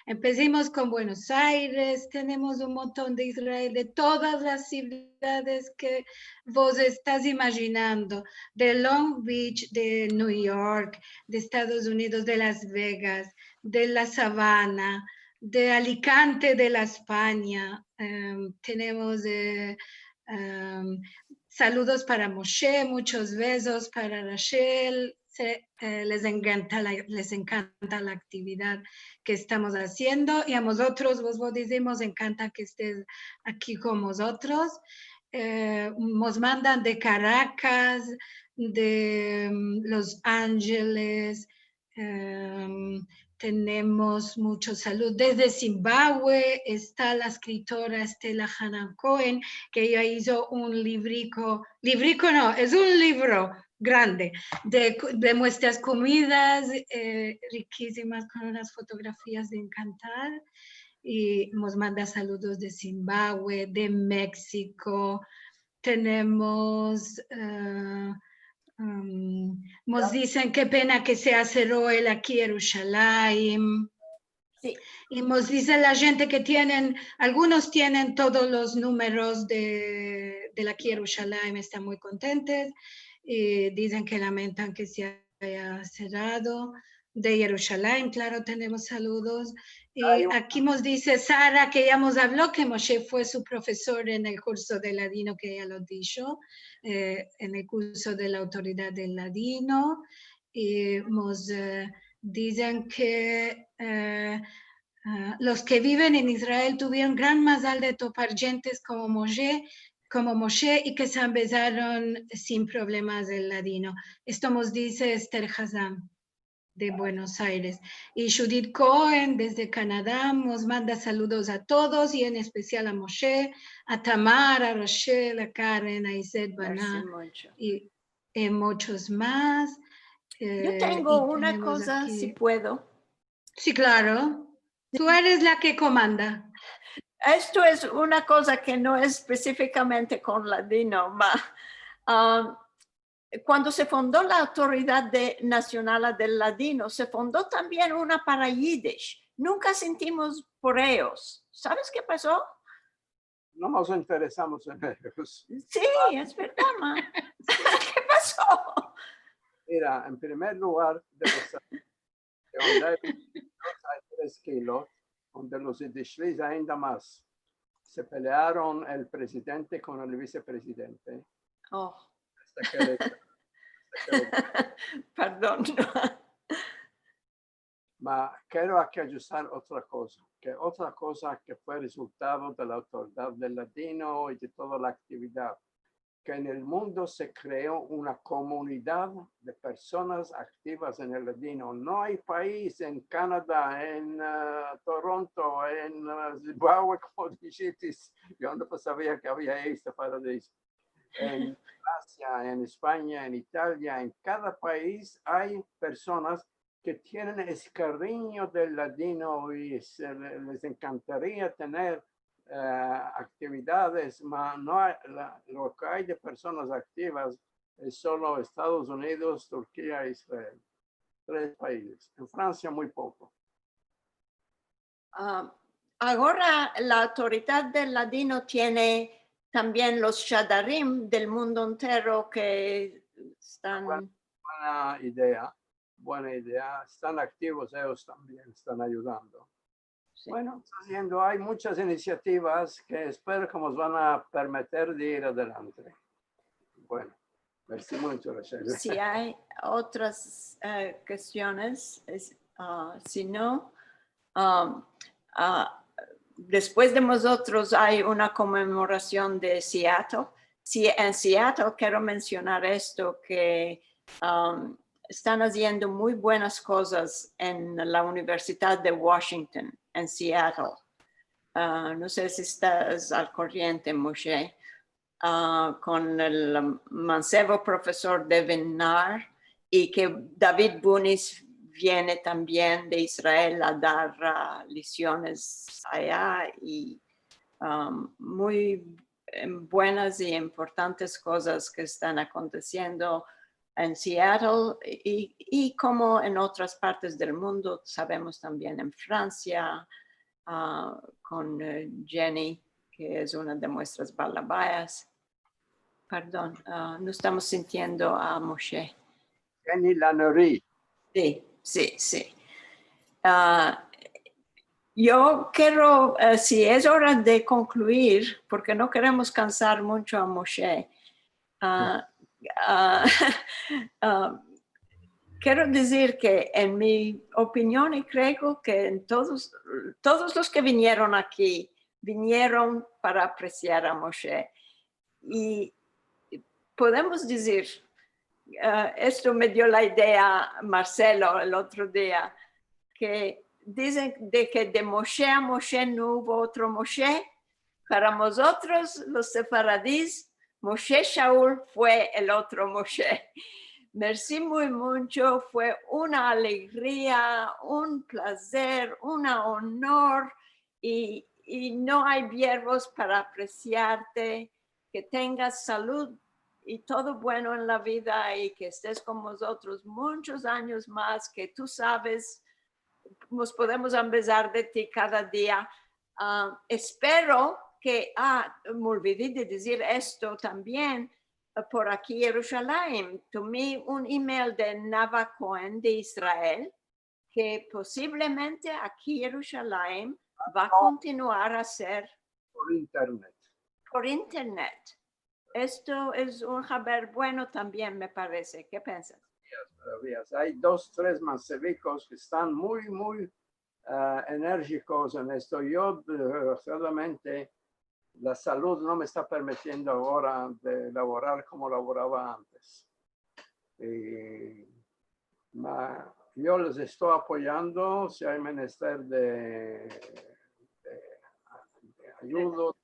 Empezimos kon Buenos Aires, tenemos un monton de Israel, de todas las sivdades ke vos estas imajinando, de Long Beach, de New York, de Estados Unidos, de Las Vegas, de La Sabana, de Alicante, de La Espanya. Em, tenemos, eh, em, saludos para Moshe, munchos bezos para Rachel. Se, eh, les enkanta la, les enkanta la aktividad ke estamos aziendo i a mozotros vos, vos dizimos enkanta ke estes aki kon mozotros. Eh, mos mandan de Caracas, de, em, Los Angeles, em, tenemos munchos saludos. Desde Zimbabue esta la eskritora Stella Hanan Cohen, ke eya izo un livriko, livriko no, es un livro grande de, de muestras komidas, eh, rikisimas, kon unas fotografias de enkantar. I mos manda saludos de Zimbabue, de Meksiko. Tenemos, eh, em, mos dizen ke pena ke se aze oy aki Yerushalayim. Si. I mos dize la djente ke tienen, algunos tienen todos los numeros de, de la aki Yerushalayim, estan muy kontentes i dizen ke lamentan ke se aya serrado. De Yerushalayim, klaro, tenemos saludos. I aki mos dize Sara ke ya mos avlo ke Moshe fue su profesor en el kurso de ladino, ke eya lo disho, eh, en el kurso de la Autoridad del Ladino. I mos, eh, dizen ke, eh, ah, los ke biven en Israel tuvieron gran mazal de topar djentes komo Moshe, komo Moshe, i ke se ambezaron sin problemas el ladino. Esto mos dize Esther Hazan de Buenos Aires. I Judith Cohen desde Canadá mos manda saludos a todos i en espesial a Moshe, a Tamar, a Rachel, a Karen, a Izet Bana. Mersi muncho. I, i munchos mas. Yo Eh, tengo i una tenemos koza, aki si puedo. Si, klaro. Tu eres la ke komanda. Esto es una koza ke no es espesifikamente kon ladino, ma, ah, kuando se fundó la Autoridad de, Nasional del Ladino, se fundó tambien una para Yiddish. Nunka sentimos por eyos. Saves ke paso? No mos interesamos en eyos. Si, es verdad, ma. Ke paso? Mira, en primer lugar, debe saver ke onde ay, ay tres kilos, onde los idishlis ainda mas. Se pelearon el prezidente kon el viseprezidente. Oh, Asta ke le, asta ke le pardon. Ma kero aki ajustar otra koza, ke otra koza ke fue rezultado de la Autoridad del Ladino i de toda la aktividad, ke en el mundo se kreo una komunidad de personas aktivas en el ladino. No ay pais en Kanada, en, eh, Toronto, en, eh, Zimbabwe, komo dishitis. Yo no savia ke avia esto para decir. En Fransia, en Espanya, en Italia, en kada pais ay personas ke tienen este karinyo del ladino i se, les enkantaria tener, eh, aktividades, ma no ay, la, lo ke ay de personas aktivas es solo Estados Unidos, Turkia, Israel. Tres paizes. En Fransia muy poko. Ah, agora la Autoridad del Ladino tiene tambien los shadarim del mundo entero ke estan... Buena idea, buena idea. Estan aktivos eyos tambien, estan ayudando. Si. Bueno, esta aziendo, ay munchas inisiativas ke espero ke mos van a permeter de ir adelante. Bueno, mersi muncho, Rachel. Si ay otras, eh, kestiones, es, ah, si no, ah, ah, despues de mozotros ay una konmemorasion de Seattle. Si, en Seattle kero mensionar esto, ke, am, estan aziendo muy buenas kozas en la Universidad de Washington, en Seattle. Ah, no se si estas al korriente, Moshe, ah, kon el mansevo profesor Devin Naar, i ke David Bunis viene tambien de Israel a dar, ah, lesiones aya, i, am, muy, em, buenas i importantes kozas ke estan akontesiendo en Seattle i, i komo en otras partes del mundo, savemos tambien en Fransia, ah, kon, eh, Jenny, ke es una de muestras balabayas. Pardon, ah, no estamos sintiendo a Moshe. Jenny Lannery. Si, si, si. Ah, yo kero, eh, si es ora de konkluir, porke no keremos kansar muncho a Moshe, ah, ah, ah, kero dizir ke en mi opinion, i kreo ke en todos, todos los ke vinieron aki, vinieron para apresiar a Moshe. I podemos dizir, eh, esto me dio la idea Marcelo el otro dia, ke dizen de ke de Moshe a Moshe no uvo otro Moshe. Para mozotros, los sefaradis, Moshe Shaul fue el otro Moshe. Mersi muy muncho, fue una alegria, un plazer, una onor, i, i no ay biervos para apresiarte. Ke tengas salud i todo bueno en la vida i ke estes kon mozotros munchos anyos mas, ke tu saves, mos podemos ambezar de ti kada dia. Ah, espero ke, ah, me olvidi de dizir esto tambien, eh, por aki Yerushalayim, tomi un email de Nava Cohen de Israel, ke posiblemente aki Yerushalayim va a kontinuar a ser Por internet. Por internet. Esto es un haber bueno tambien, me parese. Ke pensas? Maravillas. Ay dos, tres mansevikos ke estan muy, muy, ah, enérjikos en esto. Yo, desgrasiadamente, la salud no me esta permitiendo agora de lavorar komo lavorava antes. I, ma, yo les esto apoyando, si ay menester de, de, de ayudo,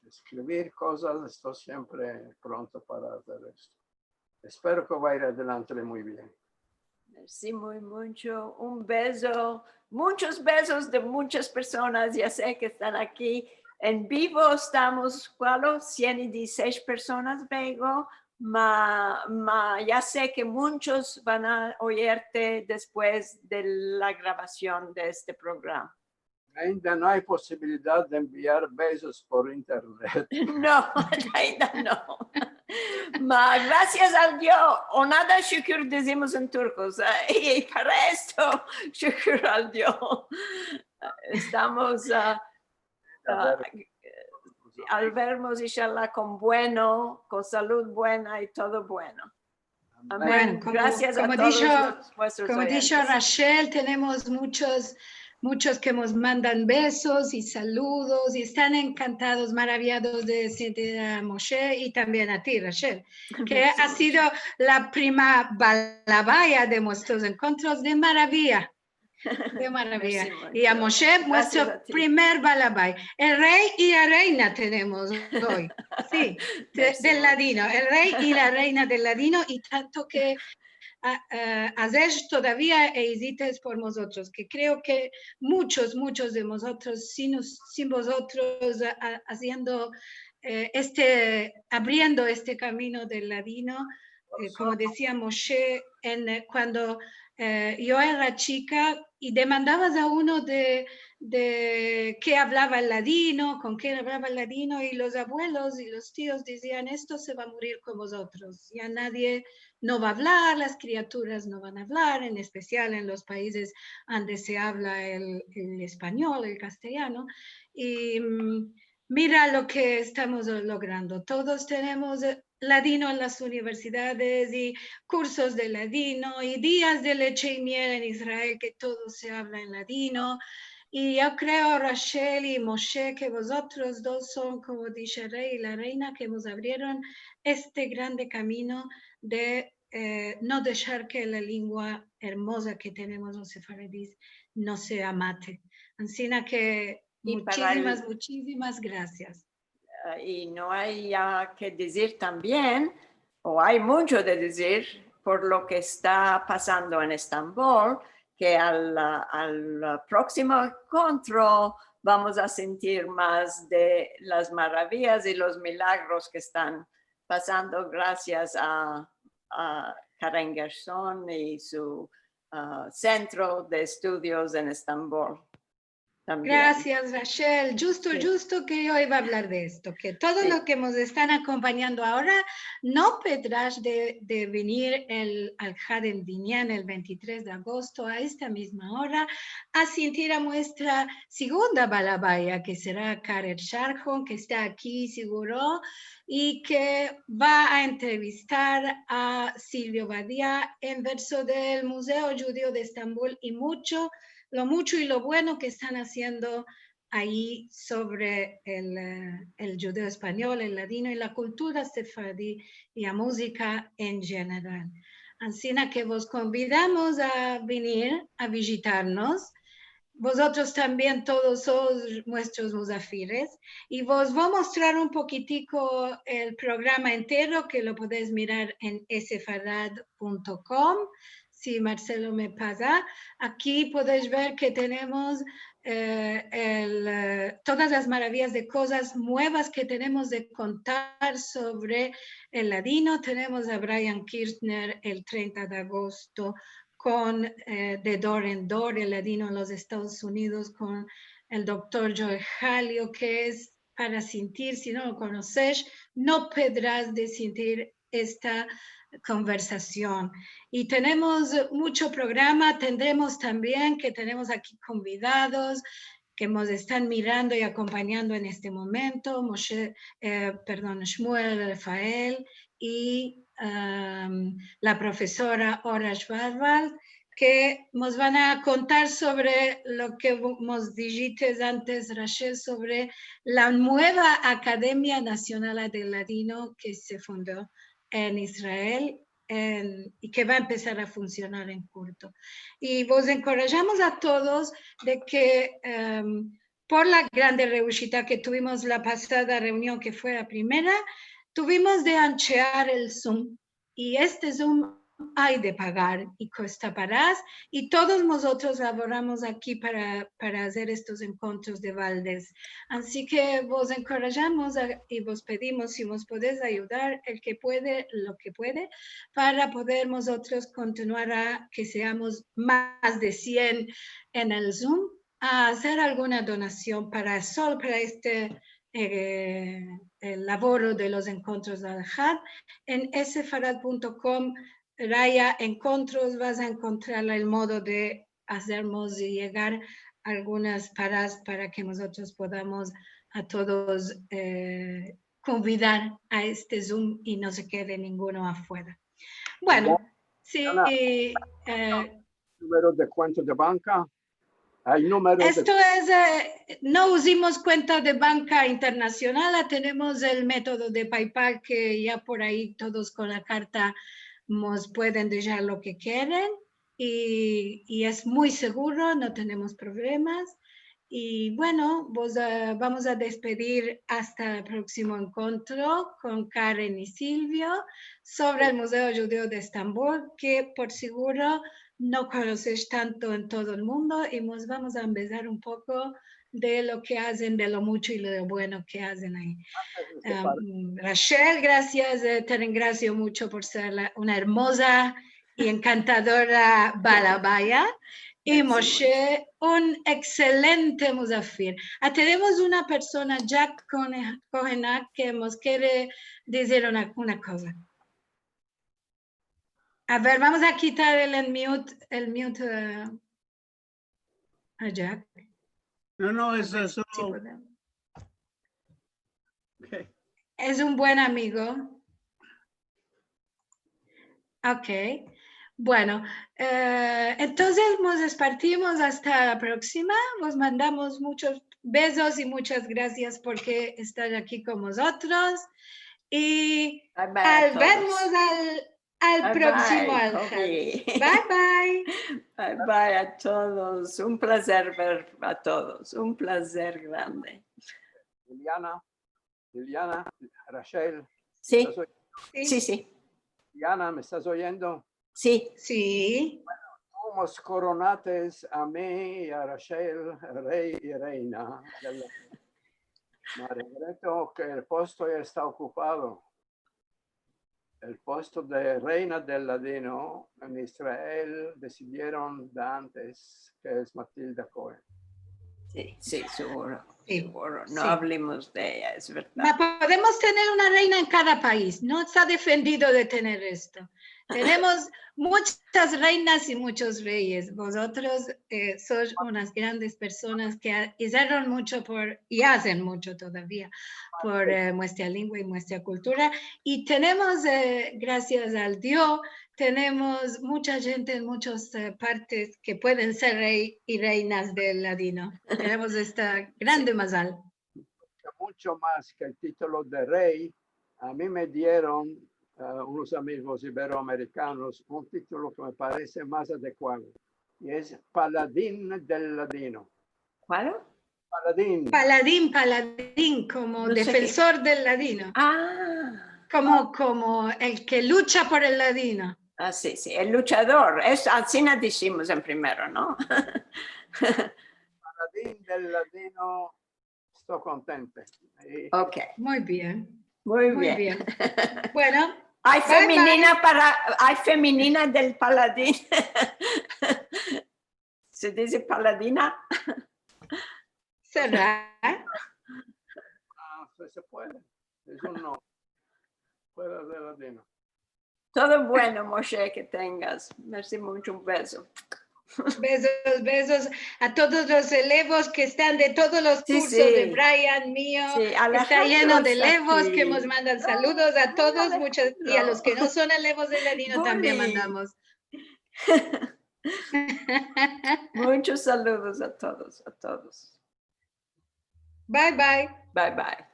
de eskrivir kozas, esto siempre pronto para azer esto. Espero ke vaya adelante muy bien. Si, muy muncho. Un bezo, munchos bezos de munchas personas, ya se ke estan aki en bivo. Estamos, kualo? Sien i dizisesh personas, veo, ma, ma ya se ke munchos van a oyerte despues de la gravasion de este programa. Ainda no ay posibilidad de enviar bezos por internet. No, ainda no. Ma grasias al Dio, o nada şukur dizimos en turko, e, i para esto, şukur al Dio. Estamos, a, a, al vermos, inşallah, kon bueno, kon salud buena i todo bueno. Amen. Bueno, komo, grasias a todos los vuestros oyentes. Komo disho Rachel, tenemos munchos, munchos ke mos mandan bezos i saludos i estan enkantados, maraviados de sentir a Moshe i tambien a ti, Rachel, ke a sido la prima balabaya de muestros enkontros de maravia. De maravia. Mersi muncho. I a Moshe, muestro primer balabay. El rey i la reina tenemos oy. Si, del ladino. El rey i la reina del ladino, i tanto ke a, a, azesh todavia e izites por mozotros, ke kreo ke munchos, munchos de mozotros, sin, sin vozotros, a, a, aziendo, e, este, avriendo este kamino del ladino, e, komo dizia Moshe, en, e, kuando, e, yo era chika i demandavas a uno de, de ke avlava el ladino, kon ken avlava el ladino, i los avuelos i los tios dizian: "Esto se va a murir kon vozotros, ya nadie no va a avlar, las kriaturas no van a avlar", en espesial en los paizes ande se avla el, el espanyol, el kastelyano. I, mm, mira lo ke estamos logrando. Todos tenemos, e, ladino en las universidades i kursos de ladino i dias de leche i miel en Israel ke todo se avla en ladino. I yo kreo, Rachel i Moshe, ke vozotros dos son, komo dishe el rey i la reina, ke mos avrieron este grande kamino de, e, no deshar ke la lengua ermoza ke tenemos los sefaradis no se amate. Ansina ke munchisimas, munchisimas grasias. E, i no ay ya ke dizir tambien, o ay muncho de dizir, por lo ke esta pasando en Estambol, ke al, al proksimo enkontro vamos a sentir mas de las maravias i los milagros ke estan pasando grasias a, a Karen Gerson i su, a, sentro de estudios en Estambol. Tambien. Grasias, Rachel. Djusto, djusto ke yo iva a avlar de esto, ke todo lo ke mos estan akompanyando agora no podras de, de venir el, al Hadem Dinyan el ventitres de agosto a esta mizma ora a sentir a muestra segunda balabaya, ke sera Karen Sharhon, ke esta aki seguro, i ke va a entrevistar a Silvio Badia enverso del Muzeo Djudio de Estambol i muncho, lo muncho i lo bueno ke estan aziendo ayi sovre el, e, el djudeo-espanyol, el ladino i la kultura sefaradi i la muzika en jeneral. Ansina ke vos konvidamos a venir a vijitarmos. Vozotros tambien todos sois muestros muzafires. I vos vo a mostrar un pokitiko el programa entero, ke lo podesh mirar en esefarad punto com. Si Marcelo me paza, aki podesh ver ke tenemos, e, el, e, todas las maravias de kozas muevas ke tenemos de kontar sovre el ladino. Tenemos a Brian Kirtner el trenta de agosto kon, e, De Dor en Dor, el ladino en los Estados Unidos, kon el doktor Joe Halio, ke es para sentir, si no lo konosesh, no podras de sentir esta konversasion. I tenemos muncho programa, tendremos tambien ke tenemos aki konvidados ke mos estan mirando i akompanyando en este momento, Moshe, e, pardon, Shmuel Rafael i, em, la profesora Ora Schwarwald, ke mos van a kontar sovre lo ke vo-, mos dijites antes, Rachel, sovre la mueva Akademia Nasionala del Ladino ke se fundo en Israel, en, i ke va a empesar a funsionar en kurto. I vos enkorajamos a todos de ke, em, por la grande reushita ke tuvimos la pasada reunion, ke fue la primera, tuvimos de anchear el Zoom. I este Zoom ay de pagar i kosta paras, i todos mozotros lavoramos aki para, para azer estos enkontros de Valdez. Ansi ke vos enkorajamos a, i vos pedimos si mos podes ayudar, el ke puede, lo ke puede, para poder mozotros kontinuar a ke seamos mas de sien en el Zoom, a azer alguna donasion para, solo para este, eh, el lavoro de los enkontros de Alahad. En sefarad punto com, raya enkontros, vas a enkontrar el modo de azermos yegar algunas paras para ke mozotros podamos a todos, eh, konvidar a este Zoom i no se kede ninguno afuera. Bueno, ya, si, ya, eh, numero de kuenta de banka. Ay numero de... Esto es, eh, no uzimos kuenta de banka internasional, a tenemos el metodo de PayPal ke ya por ayi todos kon la karta mos pueden deshar lo ke keren i, i es muy seguro, no tenemos problemas. I bueno, vos, eh, vamos a despedir asta el proksimo enkontro kon Karen i Silvio sovre el Muzeo Djudeo de Estambol, ke por seguro no konosesh tanto en todo el mundo, i mos vamos a ambezar un poko de lo ke azen, de lo mucho i lo bueno ke azen ayi. Em, Rachel, grasias, eh, te rengrasio mucho por ser la, una ermoza i enkantadora balabaya. I Moshe, un ekselente muzafir. A, tenemos una persona, Jack Cohen-, Cohenack, ke mos kere dizir una, una koza. A ver, vamos a kitar el unmute, el mute, eh, a Jack. No, no, es, eh, solo... Si podemos. Ok. Es un buen amigo. Ok. Bueno, eh, entonses mos despartimos asta la proksima. Vos mandamos muchos bezos i muchas grasias porke estar aki kon mozotros. I al vermos al al proksimo Alahad. Bye bye. Bye bye a todos. Un plazer ver a todos. Un plazer grande. Liliana, Liliana, Rachel, si, estas oy-, si, si. Liliana, me estas oyendo? Si. Si. Bueno, tu mos koronates a mi i a Rachel rey i reina del Ladino. Me regreto ke el posto ya esta okupado. El posto de reina del Ladino en Israel desidieron de antes, ke es Matilda Cohen. Si, si, seguro, si, seguro. No avlimos de eya, es verdad. Ma podemos tener una reina en kada pais. No esta defendido de tener esto. Tenemos muchas reinas i muchos reyes. Vozotros, eh, sois unas grandes personas ke a-, izieron mucho por, i azen mucho todavia, por, eh, muestra lengua i muestra kultura. I tenemos, eh, grasias al Dio, tenemos mucha djente en muchas, eh, partes ke pueden ser rey i reinas del Ladino. Tenemos esta grande mazal. Mucho mas ke el titulo de rey, a mi me dieron, eh, unos amigos iberoamericanos un titulo ke me parese mas adekuado, i es Paladin del Ladino. Kual? Paladin. Paladin, paladin, komo defensor del ladino. A. Komo, komo el ke lucha por el ladino. A, si, si, el luchador. Es, ansina dizimos en primero, no? Paladin del ladino, esto kontente. I... Ok. Muy bien. Muy bien. Bueno, ay, bye, feminina bye. Para, ay feminina del paladin. Se dize paladina? Sera? A, si se puede. Es un no. Puede ser ladino. Todo bueno, Moshe, ke tengas. Mersi mucho, un beso. Bezos, bezos a todos los elevos ke estan de todos los kursos de Brian, mio. Si, si. Esta yeno de elevos ke mos mandan saludos a todos, muchas, i a los ke no son elevos de ladino tambien mandamos. Muchos saludos a todos, a todos. Bye, bye. Bye, bye.